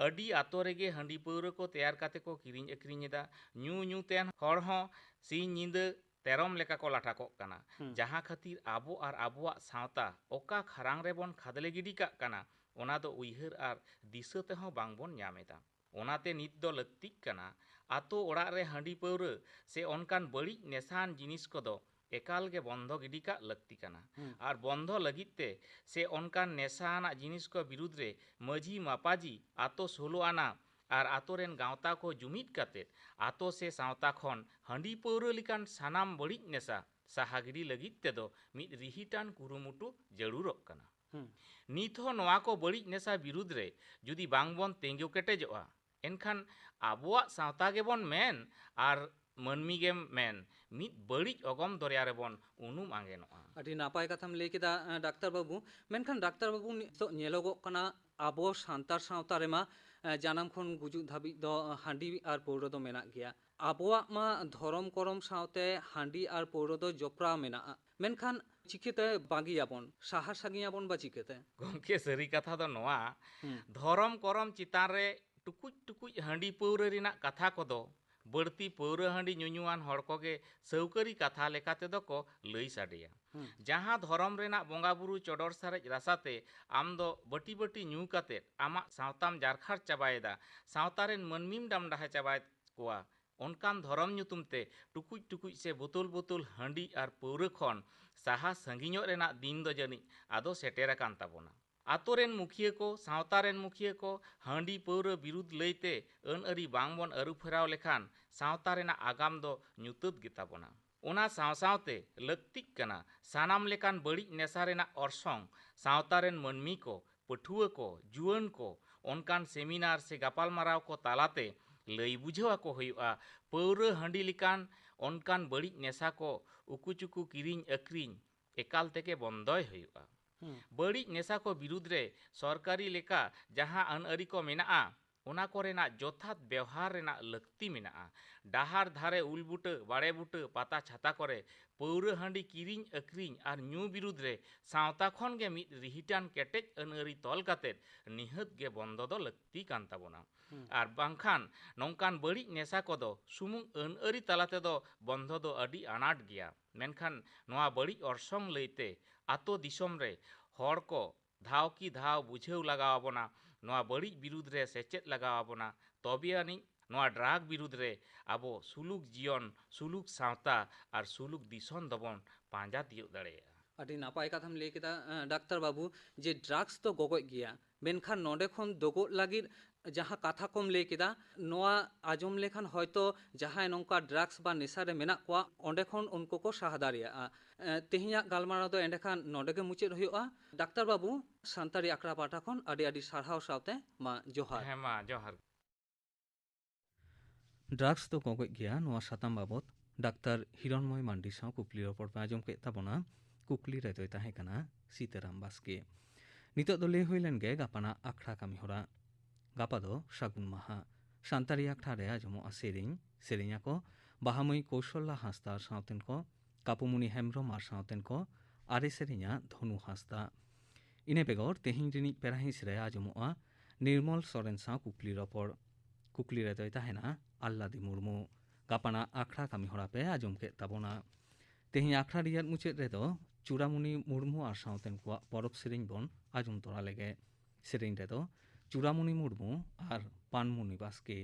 ᱟᱹᱰᱤ ᱟᱛᱳ ᱨᱮᱜᱮ ᱦᱟᱺᱰᱤ ᱯᱟᱹᱣᱨᱟᱹ ᱠᱚ ᱛᱮᱭᱟᱨ ᱠᱟᱛᱮ ᱠᱚ ᱠᱤᱨᱤᱧ ᱟᱹᱠᱷᱨᱤᱧ ᱮᱫᱟ᱾ ᱧᱩ ᱧᱩ ᱛᱮᱱ ᱦᱚᱲ ᱦᱚᱸ ᱥᱤᱧ ᱧᱤᱫᱟᱹ ᱛᱮᱨᱚᱢ ᱞᱮᱠᱟ ᱠᱚ ᱞᱟᱴᱷᱟᱠᱚᱜ ᱠᱟᱱᱟ᱾ ᱦᱩᱸ᱾ ᱡᱟᱦᱟᱸ ᱠᱷᱟᱹᱛᱤᱨ ᱟᱵᱚ ᱟᱨ ᱟᱵᱚᱣᱟᱜ ᱥᱟᱶᱛᱟ ᱚᱠᱟ ᱠᱷᱟᱨᱟᱝ ᱨᱮᱵᱚᱱ ᱠᱷᱟᱫᱽᱞᱮ ᱜᱤᱰᱤ ᱠᱟᱜ ᱠᱟᱱᱟ, ᱚᱱᱟ ᱫᱚ ᱩᱭᱦᱟᱹᱨ ᱟᱨ ᱫᱤᱥᱟᱹ ᱛᱮᱦᱚᱸ ᱵᱟᱝᱵᱚᱱ ᱧᱟᱢ ᱮᱫᱟ᱾ ᱚᱱᱟᱛᱮ ᱱᱤᱛ ᱫᱚ ᱞᱟᱹᱠᱛᱤᱜ ᱠᱟᱱᱟ, ᱟᱛᱳ ᱚᱲᱟᱜ ᱨᱮ ᱦᱟᱺᱰᱤ ᱯᱟᱹᱣᱨᱟᱹ ᱥᱮ ᱚᱱᱠᱟᱱ ᱵᱟᱹᱲᱤᱡ ᱱᱮᱥᱟᱱ ᱡᱤᱱᱤᱥ ᱠᱚᱫᱚ ᱮᱠᱟᱞ ᱜᱮ ᱵᱚᱱᱫᱚ ᱜᱤᱰᱤ ᱠᱟᱜ ᱞᱟᱹᱠᱛᱤ ᱠᱟᱱᱟ᱾ ᱦᱩᱸ᱾ ᱟᱨ ᱵᱚᱱᱫᱚ ᱞᱟᱹᱜᱤᱫ ᱛᱮ ᱥᱮ ᱚᱱᱠᱟᱱ ᱱᱮᱥᱟ ᱟᱱᱟᱜ ᱡᱤᱱᱤᱥ ᱠᱚ ᱵᱤᱨᱩᱫᱽ ᱨᱮ ᱢᱟᱹᱡᱷᱤ ᱢᱟᱯᱟᱡᱤ, ᱟᱛᱳ ᱥᱳᱞᱳ ᱟᱱᱟ ᱟᱨ ᱟᱛᱳ ᱨᱮᱱ ᱜᱟᱶᱛᱟ ᱠᱚ ᱡᱩᱢᱤᱫ ᱠᱟᱛᱮ ᱟᱛᱳ ᱥᱮ ᱥᱟᱶᱛᱟ ᱠᱷᱚᱱ ᱦᱟᱺᱰᱤ ᱯᱟᱹᱣᱨᱟᱹ ᱞᱮᱠᱟᱱ ᱥᱟᱱᱟᱢ ᱵᱟᱹᱲᱤᱡ ᱱᱮᱥᱟ ᱥᱟᱦᱟ ᱜᱤᱰᱤ ᱞᱟᱹᱜᱤᱫ ᱛᱮᱫᱚ ᱢᱤᱫ ᱨᱤᱦᱤᱴᱟᱱ ᱠᱩᱨᱩᱢᱩᱴᱩ ᱡᱟᱹᱨᱩᱲᱚᱜ ᱠᱟᱱᱟ᱾ ᱦᱩᱸ᱾ ᱱᱤᱛ ᱦᱚᱸ ᱱᱚᱣᱟ ᱠᱚ ᱵᱟᱹᱲᱤᱡ ᱱᱮᱥᱟ ᱵᱤᱨᱩᱫᱽ ᱨᱮ ᱡᱩᱫᱤ ᱵᱟᱝ ᱵᱚᱱ ᱛᱤᱸᱜᱩ ᱠᱮᱴᱮᱡᱚᱜᱼᱟ, ᱮᱱᱠᱷᱟᱱ ᱟᱵᱚᱣᱟᱜ ᱥᱟᱶᱛᱟ ᱜᱮᱵᱚᱱ ᱢᱮᱱ ᱟᱨ ᱢᱟᱹᱱᱢᱤ ᱜᱮᱢ ᱢᱮᱱ, ᱢᱤᱫ ᱵᱟᱹᱲᱤᱡ ᱚᱜᱚᱢ ᱫᱚᱨᱭᱟ ᱨᱮᱵᱚᱱ ᱩᱱᱩᱢ ᱟᱸᱜᱮᱱᱚᱜᱼᱟ᱾ ᱟᱹᱰᱤ ᱱᱟᱯᱟᱭ ᱠᱟᱛᱷᱟᱢ ᱞᱟᱹᱭ ᱠᱮᱫᱟ, ᱮᱸ, ᱰᱟᱠᱛᱟᱨ ᱵᱟᱹᱵᱩ᱾ ᱢᱮᱱᱠᱷᱟᱱ ᱰᱟᱠᱛᱟᱨ ᱵᱟᱹᱵᱩ, ᱱᱤᱛᱚᱜ ᱧᱮᱞᱚᱜᱚᱜ ᱠᱟᱱᱟ, ᱟᱵᱚ ᱥᱟᱱᱛᱟᱲ ᱥᱟᱶᱛᱟ ᱨᱮᱢᱟ, ᱮᱸ, ᱡᱟᱱᱟᱢ ᱠᱷᱚᱱ ᱜᱩᱡᱩᱜ ᱫᱷᱟᱹᱵᱤᱡ ᱫᱚ, ᱮᱸ, ᱦᱟᱺᱰᱤ ᱟᱨ ᱯᱟᱹᱣᱨᱟᱹ ᱫᱚ ᱢᱮᱱᱟᱜ ᱜᱮᱭᱟ᱾ ᱟᱵᱚᱣᱟᱜ ᱢᱟ ᱫᱷᱚᱨᱚᱢ ᱠᱚᱨᱚᱢ ᱥᱟᱶᱛᱮ ᱦᱟᱺᱰᱤ ᱟᱨ ᱯᱟᱹᱣᱨᱟᱹ ᱫᱚ ᱡᱚᱯᱲᱟᱣ ᱢᱮᱱᱟᱜᱼᱟ, ᱢᱮᱱᱠᱷᱟᱱ ᱪᱤᱠᱟᱹᱛᱮ ᱵᱟᱹᱜᱤᱭᱟᱵᱚᱱ, ᱥᱟᱦᱟ ᱥᱟᱺᱜᱤᱧᱟᱵᱚᱱ ᱵᱟ ᱪᱤᱠᱟᱹᱛᱮ? ᱜᱚᱢᱠᱮ, ᱥᱟᱹᱨᱤ ᱠᱟᱛᱷᱟ ᱫᱚ ᱱᱚᱣᱟ, ᱦᱩᱸ᱾ ᱫᱷᱚᱨᱚᱢ ᱠᱚᱨᱚᱢ ᱪᱮᱛᱟᱱ ᱨᱮ ᱴᱩᱠᱩᱡ ᱴᱩᱠᱩᱡ ᱦᱟᱺᱰᱤ ᱯᱟᱹᱣᱨᱟᱹ ᱨᱮᱱᱟᱜ ᱠᱟᱛᱷᱟ ᱠᱚᱫᱚ ᱵᱟᱹᱲᱛᱤ ᱯᱟᱹᱣᱨᱟᱹ ᱦᱟᱺᱰᱤ ᱧᱩᱧᱩᱣᱟᱱ ᱦᱚᱲ ᱠᱚᱜᱮ ᱥᱟᱹᱣᱠᱟᱹᱨᱤ ᱠᱟᱛᱷᱟ ᱞᱮᱠᱟ ᱛᱮᱫᱚ ᱠᱚ ᱞᱟᱹᱭ ᱥᱟᱰᱮᱭᱟ᱾ ᱦᱩᱸ᱾ ᱡᱟᱦᱟᱸ ᱫᱷᱚᱨᱚᱢ ᱨᱮᱱᱟᱜ ᱵᱚᱸᱜᱟ ᱵᱩᱨᱩ ᱪᱚᱰᱚᱨ ᱥᱟᱨᱮᱡ ᱨᱟᱥᱟᱛᱮ ᱟᱢ ᱫᱚ ᱵᱟᱹᱴᱤ ᱵᱟᱹᱴᱤ ᱧᱩ ᱠᱟᱛᱮ ᱟᱢᱟᱜ ᱥᱟᱶᱛᱟᱢ ᱡᱟᱨᱠᱷᱟᱨ ᱪᱟᱵᱟᱭᱮᱫᱟ, ᱥᱟᱶᱛᱟ ᱨᱮᱱ ᱢᱟᱹᱱᱢᱤᱢ ᱰᱟᱢᱰᱟᱦᱟ ᱪᱟᱵᱟᱭᱮᱫ ᱠᱚᱣᱟ, ᱚᱱᱠᱟᱱ ᱫᱷᱚᱨᱚᱢ ᱧᱩᱛᱩᱢ ᱛᱮ ᱴᱩᱠᱩᱡ ᱴᱩᱠᱩᱡ ᱥᱮ ᱵᱳᱛᱳᱞ ᱵᱳᱛᱳᱞ ᱦᱟᱺᱰᱤ ᱟᱨ ᱯᱟᱹᱣᱨᱟᱹ ᱠᱷᱚᱱ ᱥᱟᱦᱟ ᱥᱟᱺᱜᱤᱧᱚᱜ ᱨᱮᱱᱟᱜ ᱫᱤᱱ ᱫᱚ ᱡᱟᱹᱱᱤᱡ ᱟᱫᱚ ᱥᱮᱴᱮᱨ ᱟᱠᱟᱱ ᱛᱟᱵᱚᱱᱟ᱾ ᱟᱛᱳ ᱨᱮᱱ ᱢᱩᱠᱷᱤᱭᱟᱹ ᱠᱚ, ᱥᱟᱶᱛᱟ ᱨᱮᱱ ᱢᱩᱠᱷᱤᱭᱟᱹ ᱠᱚ ᱦᱟᱺᱰᱤ ᱯᱟᱹᱣᱨᱟᱹ ᱵᱤᱨᱩᱫᱽ ᱞᱟᱹᱭᱛᱮ ᱟᱹᱱ ᱟᱹᱨᱤ ᱵᱟᱝ ᱵᱚᱱ ᱟᱹᱨᱩ ᱯᱷᱮᱨᱟᱣ ᱞᱮᱠᱷᱟᱱ ᱥᱟᱶᱛᱟ ᱨᱮᱱᱟᱜ ᱟᱜᱟᱢ ᱫᱚ ᱧᱩᱛᱟᱹᱛ ᱜᱮᱛᱟ ᱵᱚᱱᱟ᱾ ᱚᱱᱟ ᱥᱟᱶ ᱥᱟᱶᱛᱮ ᱞᱟᱹᱠᱛᱤᱜ ᱠᱟᱱᱟ ᱥᱟᱱᱟᱢ ᱞᱮᱠᱟᱱ ᱵᱟᱹᱲᱤᱡ ᱱᱮᱥᱟ ᱨᱮᱱᱟᱜ ᱚᱨᱥᱚᱝ ᱥᱟᱶᱛᱟ ᱨᱮᱱ ᱢᱟᱹᱱᱢᱤ ᱠᱚ, ᱯᱟᱹᱴᱷᱩᱣᱟᱹ ᱠᱚ, ᱡᱩᱣᱟᱹᱱ ᱠᱚ ᱚᱱᱠᱟᱱ ᱥᱮᱢᱤᱱᱟᱨ ᱥᱮ ᱜᱟᱯᱟᱞᱢᱟᱨᱟᱣ ᱠᱚ ᱛᱟᱞᱟᱛᱮ ᱞᱟᱹᱭ ᱵᱩᱡᱷᱟᱹᱣ ᱟᱠᱚ ᱦᱩᱭᱩᱜᱼᱟ᱾ ᱯᱟᱹᱣᱨᱟᱹ ᱦᱟᱺᱰᱤ ᱞᱮᱠᱟᱱ ᱚᱱᱠᱟᱱ ᱵᱟᱹᱲᱤᱡ ᱱᱮᱥᱟ ᱠᱚ ᱩᱠᱩ ᱪᱩᱠᱩ ᱠᱤᱨᱤᱧ ᱟᱹᱠᱷᱨᱤᱧ ᱮᱠᱟᱞ ᱛᱮᱜᱮ ᱵᱚᱱᱫᱚᱭ ᱦᱩᱭᱩᱜᱼᱟ᱾ ᱦᱩᱸ᱾ ᱵᱟᱹᱲᱤᱡ ᱱᱮᱥᱟ ᱠᱚ ᱵᱤᱨᱩᱫᱽ ᱨᱮ ᱥᱚᱨᱠᱟᱨᱤ ᱞᱮᱠᱟ ᱡᱟᱦᱟᱸ ᱟᱹᱱ ᱟᱹᱨᱤ ᱠᱚ ᱢᱮᱱᱟᱜᱼᱟ, ᱚᱱᱟ ᱠᱚᱨᱮᱱᱟᱜ ᱡᱚᱛᱷᱟᱛ ᱵᱮᱣᱦᱟᱨ ᱨᱮᱱᱟᱜ ᱞᱟᱹᱠᱛᱤ ᱢᱮᱱᱟᱜᱼᱟ᱾ ᱰᱟᱦᱟᱨ ᱫᱷᱟᱨᱮ, ᱩᱞ ᱵᱩᱴᱟᱹ, ᱵᱟᱲᱮ ᱵᱩᱴᱟᱹ, ᱯᱟᱛᱟ ᱪᱷᱟᱛᱟ ᱠᱚᱨᱮ ᱯᱟᱹᱣᱨᱟᱹ ᱦᱟᱺᱰᱤ ᱠᱤᱨᱤᱧ ᱟᱹᱠᱷᱨᱤᱧ ᱟᱨ ᱧᱩ ᱵᱤᱨᱩᱫᱽ ᱨᱮ ᱥᱟᱶᱛᱟ ᱠᱷᱚᱱ ᱜᱮ ᱢᱤᱫ ᱨᱤᱦᱤᱴᱟᱱ ᱠᱮᱴᱮᱡ ᱟᱹᱱ ᱟᱹᱨᱤ ᱛᱚᱞ ᱠᱟᱛᱮ ᱱᱤᱦᱟᱹᱛ ᱜᱮ ᱵᱚᱱᱫᱚ ᱫᱚ ᱞᱟᱹᱠᱛᱤ ᱠᱟᱱ ᱛᱟᱵᱚᱱᱟ᱾ ᱦᱩᱸ᱾ ᱟᱨ ᱵᱟᱝᱠᱷᱟᱱ ᱱᱚᱝᱠᱟᱱ ᱵᱟᱹᱲᱤᱡ ᱱᱮᱥᱟ ᱠᱚᱫᱚ ᱥᱩᱢᱩᱝ ᱟᱹᱱ ᱟᱹᱨᱤ ᱛᱟᱞᱟ ᱛᱮᱫᱚ ᱵᱚᱱᱫᱚ ᱫᱚ ᱟᱹᱰᱤ ᱟᱱᱟᱴ ᱜᱮᱭᱟ᱾ ᱢᱮᱱᱠᱷᱟᱱ ᱱᱚᱣᱟ ᱵᱟᱹᱲᱤᱡ ᱚᱨᱥᱚᱝ ᱞᱟᱹᱭᱛᱮ ᱟᱛᱳ ᱫᱤᱥᱚᱢ ᱨᱮ ᱦᱚᱲ ᱠᱚ ᱫᱷᱟᱣ ᱠᱤ ᱫᱷᱟᱣ ᱵᱩᱡᱷᱟᱹᱣ ᱞᱟᱜᱟᱣ ᱟᱵᱚᱱᱟ, ᱱᱚᱣᱟ ᱵᱟᱹᱲᱤᱡ ᱵᱤᱨᱩᱫᱽ ᱨᱮ ᱥᱮᱪᱮᱫ ᱞᱟᱜᱟᱣ ᱟᱵᱚᱱᱟ, ᱛᱚᱵᱮ ᱟᱹᱱᱤᱡ ᱱᱚᱣᱟ ᱰᱨᱟᱜᱽ ᱵᱤᱨᱩᱫᱽ ᱨᱮ ᱟᱵᱚ ᱥᱩᱞᱩᱠ ᱡᱤᱭᱚᱱ, ᱥᱩᱞᱩᱠ ᱥᱟᱶᱛᱟ ᱟᱨ ᱥᱩᱞᱩᱠ ᱫᱤᱥᱚᱢ ᱫᱚᱵᱚᱱ ᱯᱟᱸᱡᱟ ᱛᱤᱭᱳᱜ ᱫᱟᱲᱮᱭᱟᱜᱼᱟ᱾ ᱟᱹᱰᱤ ᱱᱟᱯᱟᱭ ᱠᱟᱛᱷᱟᱢ ᱞᱟᱹᱭ ᱠᱮᱫᱟ, ᱮᱸ, ᱰᱟᱠᱛᱟᱨ ᱵᱟᱹᱵᱩ, ᱡᱮ ᱰᱨᱟᱜᱽᱥ ᱫᱚ ᱜᱚᱜᱚᱡ ᱜᱮᱭᱟ, ᱢᱮᱱᱠᱷᱟᱱ ᱱᱚᱰᱮ ᱠᱷᱚᱱ ᱫᱚᱜᱚᱜ ᱞᱟᱹᱜᱤᱫ ᱡᱟᱦᱟᱸ ᱠᱟᱛᱷᱟ ᱠᱚᱢ ᱞᱟᱹᱭ ᱠᱮᱫᱟ, ᱱᱚᱣᱟ ᱟᱸᱡᱚᱢ ᱞᱮᱠᱷᱟᱱ ᱦᱚᱭᱛᱚ ᱡᱟᱦᱟᱸᱭ ᱱᱚᱝᱠᱟ ᱰᱨᱟᱜᱽᱥ ᱵᱟ ᱱᱮᱥᱟ ᱨᱮ ᱢᱮᱱᱟᱜ ᱠᱚᱣᱟ, ᱚᱸᱰᱮ ᱠᱷᱚᱱ ᱩᱱᱠᱩ ᱠᱚ ᱥᱟᱦᱟ ᱫᱟᱲᱮᱭᱟᱜᱼᱟ᱾ ᱮᱸ, ᱛᱮᱦᱮᱧᱟᱜ ᱜᱟᱞᱢᱟᱨᱟᱣ ᱫᱚ ᱮᱸᱰᱮᱠᱷᱟᱱ ᱱᱚᱰᱮ ᱜᱮ ᱢᱩᱪᱟᱹᱫ ᱦᱩᱭᱩᱜᱼᱟ᱾ ᱰᱟᱠᱛᱟᱨ ᱵᱟᱹᱵᱩ, ᱥᱟᱱᱛᱟᱲᱤ ᱟᱠᱷᱲᱟ ᱯᱟᱦᱴᱟ ᱠᱷᱚᱱ ᱟᱹᱰᱤ ᱟᱹᱰᱤ ᱥᱟᱨᱦᱟᱣ ᱥᱟᱶᱛᱮ ᱢᱟ ᱡᱚᱦᱟᱨ᱾ ᱦᱮᱸ ᱢᱟ, ᱡᱚᱦᱟᱨ᱾ ᱰᱨᱟᱜᱽᱥ ᱫᱚ ᱜᱚᱜᱚᱡ ᱜᱮᱭᱟ ᱱᱚᱣᱟ ᱥᱟᱛᱟᱢ ᱵᱟᱵᱚᱛ ᱰᱟᱠᱛᱟᱨ ᱦᱤᱨᱚᱱᱢᱚᱭ ᱢᱟᱱᱰᱤ ᱥᱟᱶ ᱠᱩᱠᱞᱤ ᱨᱚᱯᱚᱲ ᱯᱮ ᱟᱸᱡᱚᱢ ᱠᱮᱫ ᱛᱟᱵᱚᱱᱟ᱾ ᱠᱩᱠᱞᱤ ᱨᱮᱫᱚᱭ ᱛᱟᱦᱮᱸ ᱠᱟᱱᱟ ᱥᱤᱛᱟᱹᱨᱟᱢ ᱵᱟᱥᱠᱮ᱾ ᱱᱤᱛᱚᱜ ᱫᱚ ᱞᱟᱹᱭ ᱦᱩᱭ ᱞᱮᱱ ᱜᱮ ᱜᱟᱯᱟᱱᱟᱜ ᱟᱠᱷᱲᱟ ᱠᱟᱹᱢᱤ ᱦᱚᱨᱟ᱾ ᱜᱟᱯᱟ ᱫᱚ ᱥᱟᱹᱜᱩᱱ ᱢᱟᱦᱟ᱾ ᱥᱟᱱᱛᱟᱲᱤ ᱟᱠᱷᱲᱟ ᱨᱮ ᱟᱸᱡᱚᱢᱚᱜᱼᱟ ᱥᱮᱨᱮᱧ, ᱥᱮᱨᱮᱧ ᱟᱠᱚ ᱵᱟᱦᱟᱢᱟᱹᱭ ᱠᱳᱥᱚᱞᱞᱟ ᱦᱟᱸᱥᱫᱟ ᱟᱨ ᱥᱟᱶᱛᱮᱱ ᱠᱚ, ᱠᱟᱯᱩᱢᱩᱱᱤ ᱦᱮᱢᱵᱨᱚᱢ ᱟᱨ ᱥᱟᱶᱛᱮᱱ ᱠᱚ, ᱟᱨᱮ ᱥᱮᱨᱮᱧᱟ ᱫᱷᱚᱱᱩ ᱦᱟᱸᱥᱫᱟ᱾ ᱤᱱᱟᱹ ᱵᱮᱜᱚᱨ ᱛᱮᱦᱮᱧ ᱨᱤᱱᱤᱡ ᱯᱮᱲᱟ ᱦᱤᱸᱥ ᱨᱮ ᱟᱸᱡᱚᱢᱚᱜᱼᱟ ᱱᱤᱨᱢᱚᱞ ᱥᱚᱨᱮᱱ ᱥᱟᱶ ᱠᱩᱠᱞᱤ ᱨᱚᱯᱚᱲ᱾ ᱠᱩᱠᱞᱤ ᱨᱮᱫᱚᱭ ᱛᱟᱦᱮᱱᱟ ᱟᱞᱞᱟᱫᱤ ᱢᱩᱨᱢᱩ᱾ ᱜᱟᱯᱟᱱᱟᱜ ᱟᱠᱷᱲᱟ ᱠᱟᱹᱢᱤ ᱦᱚᱨᱟ ᱯᱮ ᱟᱸᱡᱚᱢ ᱠᱮᱫ ᱛᱟᱵᱚᱱᱟ᱾ ᱛᱮᱦᱮᱧ ᱟᱠᱷᱲᱟ ᱨᱮᱭᱟᱜ ᱢᱩᱪᱟᱹᱫ ᱨᱮᱫᱚ ᱪᱩᱲᱟᱢᱩᱱᱤ ᱢᱩᱨᱢᱩ ᱟᱨ ᱥᱟᱶᱛᱮᱱ ᱠᱚᱣᱟᱜ ᱯᱚᱨᱚᱵᱽ ᱥᱮᱨᱮᱧ ᱵᱚᱱ ᱟᱸᱡᱚᱢ ᱛᱚᱨᱟ ᱞᱮᱜᱮ᱾ ᱥᱮᱨᱮᱧ ᱨᱮᱫᱚ ᱪᱩᱲᱟᱢᱩᱱᱤ ᱢᱩᱨᱢᱩ ᱟᱨ ᱯᱟᱱᱢᱩᱱᱤ ᱵᱟᱥᱠᱮ᱾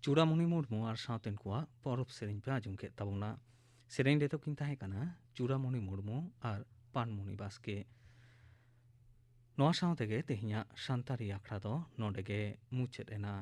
ᱪᱩᱲᱟᱢᱩᱱᱤ ᱢᱩᱨᱢᱩ ᱟᱨ ᱥᱟᱶᱛᱮᱱ ᱠᱚᱣᱟᱜ ᱯᱚᱨᱚᱵᱽ ᱥᱮᱨᱮᱧ ᱯᱮ ᱟᱸᱡᱚᱢ ᱠᱮᱫ ᱛᱟᱵᱚᱱᱟ᱾ ᱥᱮᱨᱮᱧ ᱨᱮᱫᱚ ᱠᱤᱱ ᱛᱟᱦᱮᱸ ᱠᱟᱱᱟ ᱪᱩᱲᱟᱢᱩᱱᱤ ᱢᱩᱨᱢᱩ ᱟᱨ ᱯᱟᱱᱢᱩᱱᱤ ᱵᱟᱥᱠᱮ᱾ ᱱᱚᱣᱟ ᱥᱟᱶ ᱛᱮᱜᱮ ᱛᱮᱦᱮᱧᱟᱜ ᱥᱟᱱᱛᱟᱲᱤ ᱟᱠᱷᱲᱟ ᱫᱚ ᱱᱚᱰᱮ ᱜᱮ ᱢᱩᱪᱟᱹᱫ ᱮᱱᱟ᱾